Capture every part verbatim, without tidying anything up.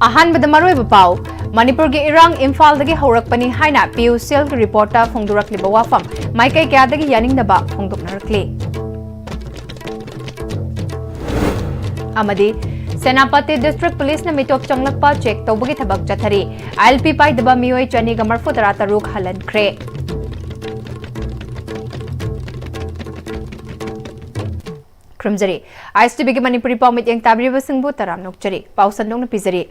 ꯑꯍꯥꯟꯕꯗ ꯃꯔꯨꯑꯣꯏꯕ ꯄꯥꯎ꯫ ꯃꯅꯤꯄꯨꯔꯒꯤ ꯏꯔꯥꯡ ꯏꯝꯐꯥꯜꯗꯒꯤ ꯍꯧꯔꯛꯄꯅꯤ ꯍꯥꯏꯅ ꯄꯤ ꯌꯨ ꯁꯤ ꯑꯦꯜꯒꯤ ꯔꯤꯄꯣꯔꯠꯇ ꯐꯣꯡꯗꯣꯔꯛꯂꯤꯕ ꯋꯥꯐꯝ ꯃꯥꯏꯀꯩ ꯀꯌꯥꯗꯒꯤ ꯌꯥꯅꯤꯡꯗꯕ ꯐꯣꯡꯗꯣꯛꯅꯔꯛꯂꯤ꯫ ꯑꯃꯗꯤ ꯁꯦꯅꯥꯄꯇꯤ ꯗꯤꯁꯇ꯭ꯔꯤꯛ ꯄꯨꯂꯤꯁꯅ ꯃꯤꯇꯣꯞ ꯆꯪꯂꯛꯄ ꯆꯦꯛ ꯇꯧꯕꯒꯤ ꯊꯕꯛ ꯆꯠꯊꯔꯤ꯫ ꯑꯥꯏ ꯑꯦꯜ ꯄꯤ ꯄꯥꯏꯗꯕ ꯃꯤꯑꯣꯏ ꯆꯅꯤꯒ ꯃꯔꯐꯨ ꯇꯔꯥ ꯇꯔꯨꯛ ꯍꯜꯍꯟꯈ꯭ꯔꯦ꯫ ꯈꯨꯔꯨꯝꯖꯔꯤ꯫ ꯑꯥꯏ ꯑꯦꯁ ꯇꯤ ꯚꯤꯒꯤ ꯃꯅꯤꯄꯨꯔꯤ ꯄꯥꯎ ꯃꯤꯠꯌꯦꯡ ꯇꯥꯕꯤꯔꯤꯕꯁꯤꯡꯕꯨ ꯇꯔꯥꯝꯅ ꯑꯣꯛꯆꯔꯤ꯫ ꯄꯥꯎ ꯁꯟꯗꯣꯛꯅ ꯄꯤꯖꯔꯤ꯫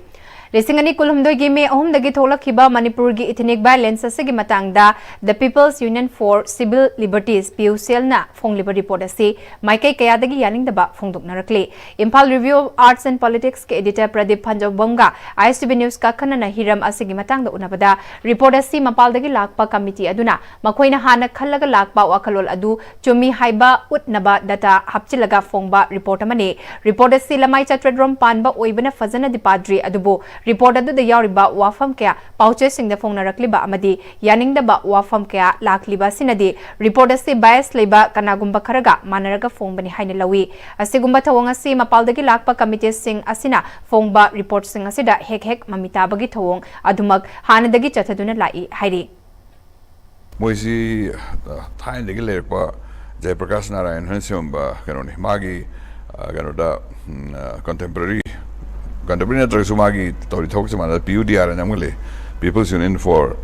ꯂꯤꯁꯤꯡ ꯑꯅꯤ ꯀꯨꯟꯍꯨꯝꯗꯣꯏꯒꯤ ꯃꯦ ꯑꯍꯨꯝꯗꯒꯤ ꯊꯣꯛꯂꯛꯈꯤꯕ ꯃꯅꯤꯄꯨꯔꯒꯤ ethnic violence ꯑꯁꯤꯒꯤ ꯃꯇꯥꯡꯗ The People's Union for Civil Liberties, P U C ꯑꯦꯜꯅ ꯐꯣꯡꯂꯤꯕ ꯔꯤꯄꯣꯔꯠ ꯑꯁꯤ ꯃꯥꯏꯀꯩ ꯀꯌꯥꯗꯒꯤ ꯌꯥꯅꯤꯡꯗꯕ ꯐꯣꯡꯗꯣꯛꯅꯔꯛꯂꯤ꯫ Imphal Review of Arts and Politicsꯀꯤ editor ꯄ꯭ꯔꯗꯤꯞ ꯐꯟꯖꯧꯕꯝꯒ ꯑꯥꯏ ꯑꯦꯁ ꯇꯤ ꯚꯤ ꯅ꯭ꯌꯨꯁꯀ ꯑꯈꯟꯅꯅ ꯍꯤꯔꯝ ꯑꯁꯤꯒꯤ ꯃꯇꯥꯡꯗ ꯎꯅꯕꯗ, ꯔꯤꯄꯣꯔꯠ ꯑꯁꯤ ꯃꯄꯥꯜꯗꯒꯤ ꯂꯥꯛꯄ ꯀꯃꯤꯇꯤ ꯑꯗꯨꯅ ꯃꯈꯣꯏꯅ ꯍꯥꯟꯅ ꯈꯜꯂꯒ ꯂꯥꯛꯄ ꯋꯥꯈꯜꯂꯣꯟ ꯑꯗꯨ ꯆꯨꯝꯃꯤ ꯍꯥꯏꯕ ꯎꯠꯅꯕ data ꯍꯥꯞꯆꯤꯜꯂꯒ ꯐꯣꯡꯕ ꯔꯤꯄꯣꯔꯠ ꯑꯃꯅꯤ꯫ ꯔꯤꯄꯣꯔꯠ ꯑꯁꯤ ꯂꯃꯥꯏ ꯆꯥꯇ꯭ꯔꯦꯠꯔꯣꯝ ꯄꯥꯟꯕ ꯑꯣꯏꯕꯅ ꯐꯖꯅꯗꯤ ꯄꯥꯗ꯭ꯔꯤ, ꯑꯗꯨꯕꯨ ꯔꯤꯄꯣꯔꯠ ꯑꯗꯨꯗ ꯌꯥꯎꯔꯤꯕ ꯋꯥꯐꯝ ꯀꯌꯥ ꯄꯥꯎꯆꯦꯁꯤꯡꯗ ꯐꯣꯡꯅꯔꯛꯂꯤꯕ ꯑꯃꯗꯤ ꯌꯥꯅꯤꯡꯗꯕ ꯋꯥꯐꯝ ꯀꯌꯥ ꯂꯥꯛꯂꯤꯕ ꯑꯁꯤꯅꯗꯤ ꯔꯤꯄꯣꯔꯠ ꯑꯁꯤ bias ꯂꯩꯕ ꯀꯅꯥꯒꯨꯝꯕ ꯈꯔꯒ ꯃꯥꯟꯅꯔꯒ ꯐꯣꯡꯕꯅꯤ ꯍꯥꯏꯅ ꯂꯧꯏ꯫ ꯑꯁꯤꯒꯨꯝꯕ ꯊꯧꯑꯣꯡ ꯑꯁꯤ ꯃꯄꯥꯜꯗꯒꯤ ꯂꯥꯛꯄ ꯀꯃꯤꯇꯤꯁꯤꯡ ꯑꯁꯤꯅ ꯐꯣꯡꯕ ꯔꯤꯄꯣꯔꯠꯁꯤꯡ ꯑꯁꯤꯗ ꯍꯦꯛ ꯍꯦꯛ ꯃꯃꯤ ꯇꯥꯕꯒꯤ ꯊꯧꯑꯣꯡ ꯑꯗꯨꯃꯛ ꯍꯥꯟꯅꯗꯒꯤ ꯆꯠꯊꯗꯨꯅ ꯂꯥꯛꯏ ꯍꯥꯏꯔꯤ꯫ ꯃꯣꯏꯁꯤ, ꯑ, ꯊꯥꯏꯅꯗꯒꯤ ꯂꯩꯔꯛꯄ ꯖꯌꯄ꯭ꯔꯀꯥꯁ ꯅꯥꯔꯥꯌꯟ ꯍꯣꯏꯅ ꯁꯦꯝꯃꯝꯕ ꯀꯩꯅꯣꯅꯤ꯫ ꯃꯥꯒꯤ, ꯑ, ꯀꯩꯅꯣꯗ, ꯎꯝ, ꯑ, contemporary, contemporary ꯅꯠꯇ꯭ꯔꯒꯁꯨ ꯃꯥꯒꯤ ꯇꯧꯔꯤ ꯊꯕꯛꯁꯦ ꯃꯥꯟꯅꯗ ꯄꯤ ꯌꯨ ꯗꯤ ꯑꯥꯔ ꯑꯅ ꯑꯃꯒ ꯂꯩ, People's Union for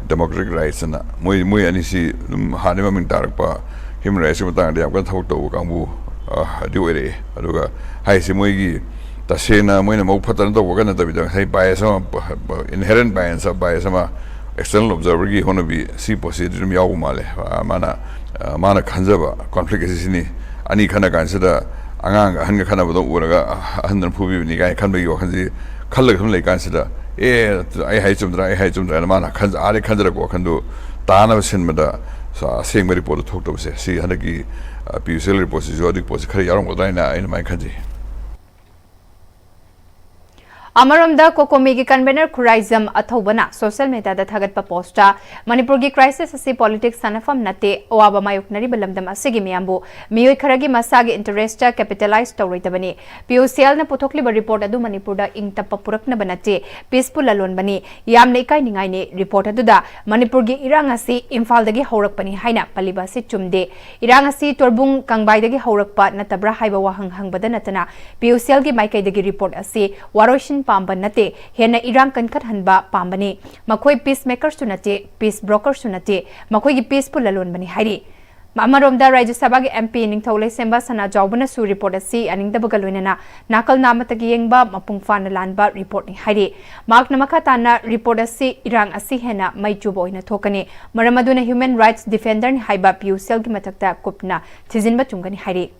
Democratic Rights ꯑꯅ꯫ ꯃꯣꯏ, ꯃꯣꯏ ꯑꯅꯤꯁꯤ ꯑꯗꯨꯝ ꯍꯥꯟꯅꯩ ꯃꯃꯤꯡ ꯇꯥꯔꯛꯄ human rightsꯀꯤ ꯃꯇꯥꯡꯗ ꯌꯥꯝ ꯀꯟꯅ ꯊꯕꯛ ꯇꯧꯕ ꯀꯥꯡꯕꯨ, ꯑ, ꯑꯗꯨ ꯑꯣꯏꯔꯛꯑꯦ꯫ ꯑꯗꯨꯒ ꯍꯥꯏꯔꯤꯁꯤ ꯃꯣꯏꯒꯤ ꯇꯁꯦꯡꯅ ꯃꯣꯏꯅ ꯃꯕꯨꯛ ꯐꯠꯇꯅ ꯇꯧꯕꯒ ꯅꯠꯇꯕꯤꯗ, ꯉꯁꯥꯏ bias ꯑꯃ, inherent bias, bias ꯑꯃ external observerꯒꯤ ꯍꯧꯅꯕꯤ, ꯁꯤ ꯄꯣꯠꯁꯤ ꯑꯗꯨꯝ ꯌꯥꯎꯕ ꯃꯥꯜꯂꯦ꯫ ꯑ, ꯃꯥꯅ, ꯑ, ꯃꯥꯅ ꯈꯟꯖꯕ conflict ꯑꯁꯤ ꯁꯤꯅꯤ꯫ ꯑꯅꯤ ꯈꯠꯅ ꯀꯥꯟꯁꯤꯗ ꯑꯉꯥꯡꯒ ꯑꯍꯟꯒ ꯈꯠꯅꯕꯗꯣ ꯎꯔꯒ, ꯑ, ꯑꯍꯟꯗꯨꯅ ꯐꯨꯕꯤꯕꯅꯤ ꯀꯥꯏꯅ ꯈꯟꯕꯒꯤ ꯋꯥꯈꯜꯁꯤ ꯈꯜꯂꯒ ꯁꯨꯝ ꯂꯩ ꯀꯥꯟꯁꯤꯗ, "ꯑꯦ, ꯑꯩ ꯍꯥꯏ ꯆꯨꯝꯗ꯭ꯔꯥ, ꯑꯩ ꯍꯥꯏ ꯆꯨꯝꯗ꯭ꯔꯥ" ꯍꯥꯏꯅ ꯃꯥꯅ ꯈꯟꯖ-, ꯑꯥꯗꯩ ꯈꯟꯖꯔꯛꯄ ꯋꯥꯈꯜꯗꯨ ꯇꯥꯅꯕ ꯁꯤꯟꯕꯗ, ꯁ-, ꯑꯁꯦꯡꯕ ꯔꯤꯄꯣꯔꯠꯇꯨ ꯊꯣꯛꯇꯕꯁꯦ, ꯁꯤ ꯍꯟꯗꯛꯀꯤ, ꯑ, ꯄꯤ ꯌꯨ ꯁꯤ ꯑꯦꯜ ꯔꯤꯄꯣꯔꯠꯁꯤꯁꯨ ꯑꯗꯨꯒꯤ ꯄꯣꯠꯁꯤ ꯈꯔ ꯌꯥꯎꯔꯝꯒꯗ꯭ꯔꯥ ꯍꯥꯏꯅ ꯑꯩꯅ ꯑꯗꯨꯃꯥꯏꯅ ꯈꯟꯖꯩ꯫ ꯑꯃꯔꯣꯝꯗ, ꯀꯣꯀꯣꯃꯤꯒꯤ ꯀꯟꯚꯦꯅꯔ ꯈꯨꯔꯥꯏꯖꯝ ꯑꯊꯧꯕꯅ ꯁꯣꯁꯤꯌꯦꯜ ꯃꯤꯗꯤꯌꯥꯗ ꯊꯥꯒꯠꯄ ꯄꯣꯁꯇ, "ꯃꯅꯤꯄꯨꯔꯒꯤ ꯀ꯭ꯔꯥꯏꯁꯤꯁ ꯑꯁꯤ ꯄꯣꯂꯤꯇꯤꯛꯁ ꯁꯥꯟꯅꯐꯝ ꯅꯠꯇꯦ, ꯑꯋꯥꯕ ꯃꯥꯌꯣꯛꯅꯔꯤꯕ ꯂꯝꯗꯝ ꯑꯁꯤꯒꯤ ꯃꯤꯌꯥꯝꯕꯨ ꯃꯤꯑꯣꯏ ꯈꯔꯒꯤ ꯃꯁꯥꯒꯤ ꯏꯟꯇꯔꯦꯁꯇ ꯀꯦꯄꯤꯇꯦꯂꯥꯏꯖ ꯇꯧꯔꯣꯏꯗꯕꯅꯤ꯫ ꯄꯤ ꯌꯨ ꯁꯤ ꯑꯦꯜꯅ ꯄꯨꯊꯣꯛꯂꯤꯕ ꯔꯤꯄꯣꯔꯠ ꯑꯗꯨ ꯃꯅꯤꯄꯨꯔꯗ ꯏꯪ ꯇꯞꯄ ꯄꯨꯔꯛꯅꯕ ꯅꯠꯇꯦ, ꯄꯤꯁꯄꯨ ꯂꯂꯣꯟꯕꯅꯤ꯫ ꯌꯥꯝꯅ ꯏꯀꯥꯏꯅꯤꯡꯉꯥꯏꯅꯤ꯫ ꯔꯤꯄꯣꯔꯠ ꯑꯗꯨꯗ ꯃꯅꯤꯄꯨꯔꯒꯤ ꯏꯔꯥꯡ ꯑꯁꯤ ꯏꯝꯐꯥꯜꯗꯒꯤ ꯍꯧꯔꯛꯄꯅꯤ ꯍꯥꯏꯅ ꯄꯜꯂꯤꯕ ꯑꯁꯤ ꯆꯨꯝꯗꯦ꯫ ꯏꯔꯥꯡ ꯑꯁꯤ ꯇꯣꯔꯕꯨꯡ ꯀꯪꯕꯥꯏꯗꯒꯤ ꯍꯧꯔꯛꯄ ꯅꯠꯇꯕ꯭ꯔꯥ ꯍꯥꯏꯕ ꯋꯥꯍꯪ ꯍꯪꯕꯗ ꯅꯠꯇꯅ, ꯄꯤ ꯌꯨ ꯁꯤ ꯑꯦꯜꯒꯤ ꯃꯥꯏꯀꯩꯗꯒꯤ ꯔꯤꯄꯣꯔꯠ ꯑꯁꯤ ꯋꯥꯔꯣꯏꯁꯤꯟ ꯄꯥꯝꯕ ꯅꯠꯇꯦ, ꯍꯦꯟꯅ ꯏꯔꯥꯡ ꯀꯟꯈꯠꯍꯟꯕ ꯄꯥꯝꯕꯅꯤ꯫ ꯃꯈꯣꯏ ꯄꯤꯁ ꯃꯦꯀꯔꯁꯨ ꯅꯠꯇꯦ, ꯄꯤꯁ ꯕ꯭ꯔꯣꯀꯔꯁꯨ ꯅꯠꯇꯦ, ꯃꯈꯣꯏꯒꯤ ꯄꯤꯁꯄꯨ ꯂꯂꯣꯟꯕꯅꯤ" ꯍꯥꯏꯔꯤ꯫ ꯑꯃꯔꯣꯝꯗ, ꯔꯥꯖ꯭ꯌ ꯁꯚꯥꯒꯤ ꯑꯦꯝ ꯄꯤ ꯅꯤꯡꯊꯧ ꯂꯩꯁꯦꯝꯕ ꯁꯅꯥꯖꯥꯎꯕꯅꯁꯨ ꯔꯤꯄꯣꯔꯠ ꯑꯁꯤ ꯌꯥꯅꯤꯡꯗꯕꯒ ꯂꯣꯏꯅꯅ ꯅꯥꯀꯜ ꯅꯥꯃꯠꯇꯒꯤ ꯌꯦꯡꯕ ꯃꯄꯨꯡ ꯐꯥꯅ ꯂꯥꯟꯕ ꯔꯤꯄꯣꯔꯠꯅꯤ ꯍꯥꯏꯔꯤ꯫ ꯃꯍꯥꯛꯅ ꯃꯈꯥ ꯇꯥꯅ, "ꯔꯤꯄꯣꯔꯠ ꯑꯁꯤ ꯏꯔꯥꯡ ꯑꯁꯤ ꯍꯦꯟꯅ ꯃꯩ ꯆꯨꯕ ꯑꯣꯏꯅ ꯊꯣꯛꯀꯅꯤ, ꯃꯔꯝ ꯑꯗꯨꯅ ꯍ꯭ꯌꯨꯃꯦꯟ ꯔꯥꯏꯠꯁ ꯗꯤꯐꯦꯟꯗꯔꯅꯤ ꯍꯥꯏꯕ ꯄꯤ ꯌꯨ ꯁꯤ ꯑꯦꯜꯒꯤ ꯃꯊꯛꯇ ꯀꯨꯞꯅ ꯊꯤꯖꯤꯟꯕ ꯆꯨꯝꯒꯅꯤ" ꯍꯥꯏꯔꯤ꯫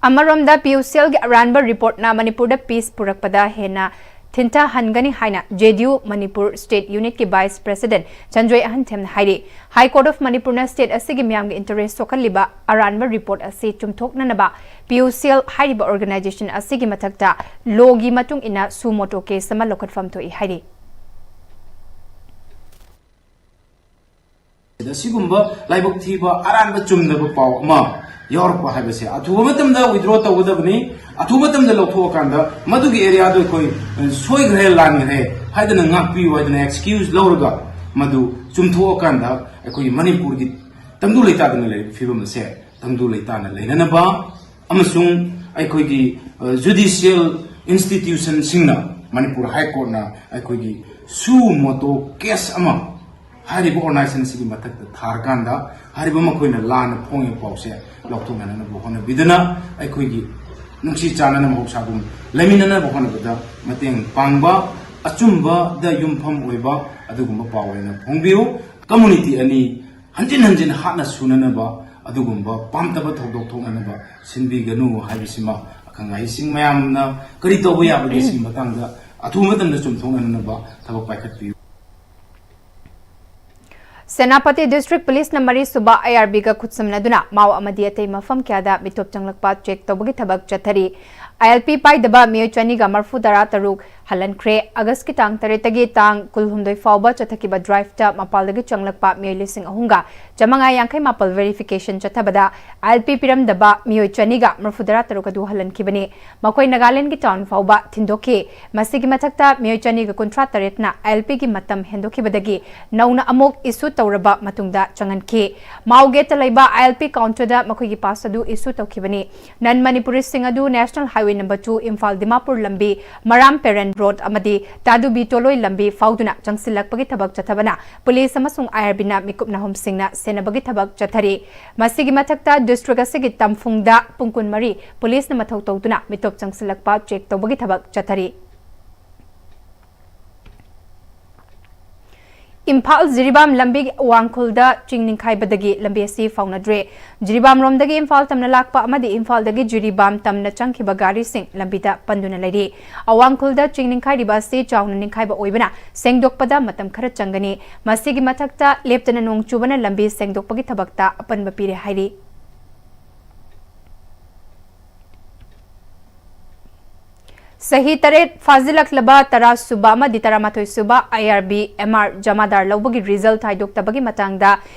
ꯑꯃꯔꯣꯝꯗ, ꯄꯤ ꯌꯨ ꯁꯤ ꯑꯦꯜꯒꯤ ꯑꯔꯥꯟꯕ ꯔꯤꯄꯣꯔꯠꯅ ꯃꯅꯤꯄꯨꯔꯗ ꯄꯤꯁ ꯄꯨꯔꯛꯄꯗ ꯍꯦꯟꯅ ꯊꯤꯟꯊꯍꯟꯒꯅꯤ ꯍꯥꯏꯅ J D U Manipur state ꯌꯨꯅꯤꯠꯀꯤ ꯚꯥꯏꯁ ꯄ꯭ꯔꯦꯁꯤꯗꯦꯟꯠ ꯁꯟꯖꯣꯏ ꯑꯍꯟꯊꯦꯝꯅ ꯍꯥꯏꯔꯤ꯫ ꯍꯥꯏ ꯀꯣꯔꯠ ꯑꯣꯐ ꯃꯅꯤꯄꯨꯔꯅ ꯁ꯭ꯇꯦꯠ ꯑꯁꯤꯒꯤ ꯃꯤꯌꯥꯝꯒꯤ ꯏꯟꯇꯔꯦꯁ ꯁꯣꯛꯍꯜꯂꯤꯕ ꯑꯔꯥꯟꯕ ꯔꯤꯄꯣꯔꯠ ꯑꯁꯤ ꯆꯨꯝꯊꯣꯛꯅꯅꯕ ꯄꯤ ꯌꯨ ꯁꯤ ꯑꯦꯜ ꯍꯥꯏꯔꯤꯕ ꯑꯣꯔꯒꯅꯥꯏꯖꯦꯁꯟ ꯑꯁꯤꯒꯤ ꯃꯊꯛꯇ ꯂꯣꯒꯤ ꯃꯇꯨꯡ ꯏꯟꯅ ꯁꯨ ꯃꯣꯇꯣ ꯀꯦꯁ ꯑꯃ ꯂꯧꯈꯠꯐꯝ ꯊꯣꯛꯏ ꯍꯥꯏꯔꯤ꯫ ꯑꯁꯤꯒꯨꯝꯕ ꯂꯥꯏꯕꯛ ꯊꯤꯕ, ꯑꯔꯥꯟꯕ ꯆꯨꯝꯗꯕ ꯄꯥꯎ ꯑꯃ ꯌꯥꯎꯔꯛꯄ ꯍꯥꯏꯕꯁꯦ ꯑꯊꯨꯕ ꯃꯇꯝꯗ ꯋꯤꯗ꯭ꯔꯣ ꯇꯧꯒꯗꯕꯅꯤ꯫ ꯑꯊꯨꯕ ꯃꯇꯝꯗ ꯂꯧꯊꯣꯛꯑꯀꯥꯟꯗ ꯃꯗꯨꯒꯤ ꯑꯦꯔꯤꯌꯥꯗꯨ ꯑꯩꯈꯣꯏ, ꯑ, ꯁꯣꯏꯈ꯭ꯔꯦ, ꯂꯥꯟꯈ꯭ꯔꯦ ꯍꯥꯏꯗꯅ ꯉꯥꯛꯄꯤꯌꯨ ꯍꯥꯏꯗꯅ ꯑꯦꯛꯁꯀ꯭ꯌꯨꯁ ꯂꯧꯔꯒ ꯃꯗꯨ ꯆꯨꯝꯊꯣꯛꯑꯀꯥꯟꯗ ꯑꯩꯈꯣꯏꯒꯤ ꯃꯅꯤꯄꯨꯔꯒꯤ ꯇꯪꯗꯨ ꯂꯩꯇꯥꯗꯅ ꯂꯩꯔꯤꯕ ꯐꯤꯕꯝ ꯑꯁꯦ ꯇꯪꯗꯨ ꯂꯩꯇꯥꯅ ꯂꯩꯅꯅꯕ ꯑꯃꯁꯨꯡ ꯑꯩꯈꯣꯏꯒꯤ, ꯑ, ꯖꯨꯗꯤꯁꯤꯌꯦꯜ ꯏꯟꯁꯇꯤꯇ꯭ꯌꯨꯁꯟꯁꯤꯡꯅ, ꯃꯅꯤꯄꯨꯔ ꯍꯥꯏ ꯀꯣꯔꯠꯅ ꯑꯩꯈꯣꯏꯒꯤ ꯁꯨ ꯃꯣꯇꯣ ꯀꯦꯁ ꯑꯃ ꯍꯥꯏꯔꯤꯕ ꯑꯣꯔꯒꯅꯥꯏꯖꯦꯁꯟ ꯑꯁꯤꯒꯤ ꯃꯊꯛꯇ ꯊꯥꯔꯀꯥꯟꯗ, ꯍꯥꯏꯔꯤꯕ ꯃꯈꯣꯏꯅ ꯂꯥꯟꯅ ꯐꯣꯡꯉꯤꯕ ꯄꯥꯎꯁꯦ ꯂꯧꯊꯣꯛꯅꯅꯕ ꯍꯣꯠꯅꯕꯤꯗꯨꯅ, ꯑꯩꯈꯣꯏꯒꯤ ꯅꯨꯡꯁꯤ ꯆꯥꯟꯅꯅ ꯃꯍꯧꯁꯥꯒꯨꯝ ꯂꯩꯃꯤꯟꯅꯅꯕ ꯍꯣꯠꯅꯕꯗ ꯃꯇꯦꯡ ꯄꯥꯡꯕ, ꯑꯆꯨꯝꯕꯗ ꯌꯨꯝꯐꯝ ꯑꯣꯏꯕ ꯑꯗꯨꯒꯨꯝꯕ ꯄꯥꯎ ꯑꯣꯏꯅ ꯐꯣꯡꯕꯤꯌꯨ꯫ ꯀꯝꯃꯨꯅꯤꯇꯤ ꯑꯅꯤ ꯍꯟꯖꯤꯟ ꯍꯟꯖꯤꯟ ꯍꯥꯠꯅ ꯁꯨꯅꯅꯕ ꯑꯗꯨꯒꯨꯝꯕ ꯄꯥꯝꯗꯕ ꯊꯧꯗꯣꯛ ꯊꯣꯛꯅꯅꯕ ꯁꯤꯟꯕꯤꯒꯅꯨ ꯍꯥꯏꯕꯁꯤꯃ ꯑꯈꯪ ꯑꯍꯩꯁꯤꯡ ꯃꯌꯥꯝꯅ ꯀꯔꯤ ꯇꯧꯕ ꯌꯥꯕꯒꯦ ꯁꯤꯒꯤ ꯃꯇꯥꯡꯗ ꯑꯊꯨꯕ ꯃꯇꯝꯗ ꯆꯨꯝꯊꯣꯛꯅꯅꯕ ꯊꯕꯛ ꯄꯥꯏꯈꯠꯄꯤꯌꯨ꯫ ꯁꯦꯅꯥꯄꯇꯤ ꯗꯤꯁꯇ꯭ꯔꯤꯛ ꯄꯨꯂꯤꯁꯅ ꯃꯔꯤꯁꯨꯕ ꯑꯥꯏ ꯑꯥꯔ ꯕꯤꯒ ꯈꯨꯠꯁꯝꯅꯗꯨꯅ ꯃꯥꯎ ꯑꯃꯗꯤ ꯑꯇꯩ ꯃꯐꯝ ꯀꯌꯥꯗ ꯃꯤꯇꯣꯞ ꯆꯪꯂꯛꯄ ꯆꯦꯛ ꯇꯧꯕꯒꯤ ꯊꯕꯛ ꯆꯠꯊꯔꯤ꯫ ILP ꯄꯥꯏꯗꯕ ꯃꯤꯑꯣꯏ ꯆꯅꯤꯒ ꯃꯔꯐꯨ ꯇꯔꯥ ꯇꯔꯨꯛ ꯍꯜꯍꯟꯈ꯭ꯔꯦ꯫ ꯑꯒꯁꯀꯤ ꯇꯥꯡ ꯇꯔꯦꯠꯇꯒꯤ ꯇꯥꯡ ꯀꯨꯟꯍꯨꯝꯗꯣꯏ ꯐꯥꯎꯕ ꯆꯠꯊꯈꯤꯕ driveꯇ ꯃꯄꯥꯜꯗꯒꯤ ꯆꯪꯂꯛꯄ ꯃꯤꯑꯣꯏ ꯂꯤꯁꯤꯡ ꯑꯍꯨꯝꯒ ꯆꯥꯃꯉꯥ ꯌꯥꯡꯈꯩ ꯃꯥꯄꯜ verification ꯆꯠꯊꯕꯗ ILP ꯄꯤꯔꯝꯗꯕ ꯃꯤꯑꯣꯏ ꯆꯅꯤꯒ ꯃꯔꯐꯨ ꯇꯔꯥ ꯇꯔꯨꯛ ꯑꯗꯨ ꯍꯜꯍꯟꯈꯤꯕꯅꯤ꯫ ꯃꯈꯣꯏ ꯅꯥꯒꯥꯂꯦꯟꯗꯒꯤ town ꯐꯥꯎꯕ ꯊꯤꯟꯗꯣꯛꯈꯤ꯫ ꯃꯁꯤꯒꯤ ꯃꯊꯛꯇ ꯃꯤꯑꯣꯏ ꯆꯅꯤꯒ ꯀꯨꯟꯊ꯭ꯔꯥ ꯇꯔꯦꯠꯅ ILPꯒꯤ ꯃꯇꯝ ꯍꯦꯟꯗꯣꯛꯈꯤꯕꯗꯒꯤ ꯅꯧꯅ ꯑꯃꯨꯛ issue ꯇꯧꯔꯕ ꯃꯇꯨꯡꯗ ꯆꯪꯍꯟꯈꯤ꯫ ꯃꯥꯎ gateꯇ ꯂꯩꯕ ILP counterꯗ ꯃꯈꯣꯏꯒꯤ pass ꯑꯗꯨ issue ꯇꯧꯈꯤꯕꯅꯤ꯫ Non Manipuriesꯁꯤꯡ ꯑꯗꯨ National Highway number two, Imphal Dimapur ꯂꯝꯕꯤ, ꯃꯔꯥꯝ ꯄꯦꯔꯦꯟ road ꯑꯃꯗꯤ ꯇꯥꯗꯨꯕꯤ ꯇꯣꯂꯣꯏ ꯂꯝꯕꯤ ꯐꯥꯎꯗꯨꯅ ꯆꯪꯁꯤꯜꯂꯛꯄꯒꯤ ꯊꯕꯛ ꯆꯠꯊꯕꯅ police ꯑꯃꯁꯨꯡ IRBꯅ ꯃꯤꯀꯨꯞ ꯅꯥꯍꯨꯝꯁꯤꯡꯅ ꯁꯦꯟꯅꯕꯒꯤ ꯊꯕꯛ ꯆꯠꯊꯔꯤ꯫ ꯃꯁꯤꯒꯤ ꯃꯊꯛꯇ district ꯑꯁꯤꯒꯤ ꯇꯝꯐꯨꯡꯗ ꯄꯨꯡ ꯀꯨꯟꯃꯔꯤ policeꯅ ꯃꯊꯧ ꯇꯧꯗꯨꯅ ꯃꯤꯇꯣꯞ ꯆꯪꯁꯤꯜꯂꯛꯄ check ꯇꯧꯕꯒꯤ ꯊꯕꯛ ꯆꯠꯊꯔꯤ꯫ ꯏꯝꯐꯥꯜ ꯖꯤꯔꯤꯕꯥꯝ ꯂꯝꯕꯤ ꯋꯥꯡꯈꯨꯜꯗ ꯆꯤꯡ ꯅꯤꯡꯈꯥꯏꯕꯗꯒꯤ ꯂꯝꯕꯤ ꯑꯁꯤ ꯐꯥꯎꯅꯗ꯭ꯔꯦ꯫ ꯖꯤꯔꯤꯕꯥꯝ ꯔꯣꯝꯗꯒꯤ ꯏꯝꯐꯥꯜ ꯇꯝꯅ ꯂꯥꯛꯄ ꯑꯃꯗꯤ ꯏꯝꯐꯥꯜꯗꯒꯤ ꯖꯤꯔꯤꯕꯥꯝ ꯇꯝꯅ ꯆꯪꯈꯤꯕ ꯒꯥꯔꯤꯁꯤꯡ ꯂꯝꯕꯤꯗ ꯄꯟꯗꯨꯅ ꯂꯩꯔꯤ꯫ ꯑꯋꯥꯡꯈꯨꯜꯗ ꯆꯤꯡ ꯅꯤꯡꯈꯥꯏꯔꯤꯕ ꯑꯁꯤ ꯆꯥꯎꯅ ꯅꯤꯡꯈꯥꯏꯕ ꯑꯣꯏꯕꯅ ꯁꯦꯡꯗꯣꯛꯄꯗ ꯃꯇꯝ ꯈꯔ ꯆꯪꯒꯅꯤ꯫ ꯃꯁꯤꯒꯤ ꯃꯊꯛꯇ ꯂꯦꯞꯇꯅ ꯅꯣꯡ ꯆꯨꯕꯅ ꯂꯝꯕꯤ ꯁꯦꯡꯗꯣꯛꯄꯒꯤ ꯊꯕꯛꯇ ꯑꯄꯟꯕ ꯄꯤꯔꯦ ꯍꯥꯏꯔꯤ꯫ ꯆꯍꯤ ꯇꯔꯦꯠ ꯐꯥꯖꯤꯜꯂꯛꯂꯕ ꯇꯔꯥ ꯁꯨꯕ ꯑꯃꯗꯤ ꯇꯔꯥꯃꯥꯊꯣꯏ ꯁꯨꯕ IRB MR ꯖꯃꯥꯗꯥꯔ ꯂꯧꯕꯒꯤ result ꯍꯥꯏꯗꯣꯛꯇꯕꯒꯤ ꯃꯇꯥꯡꯗ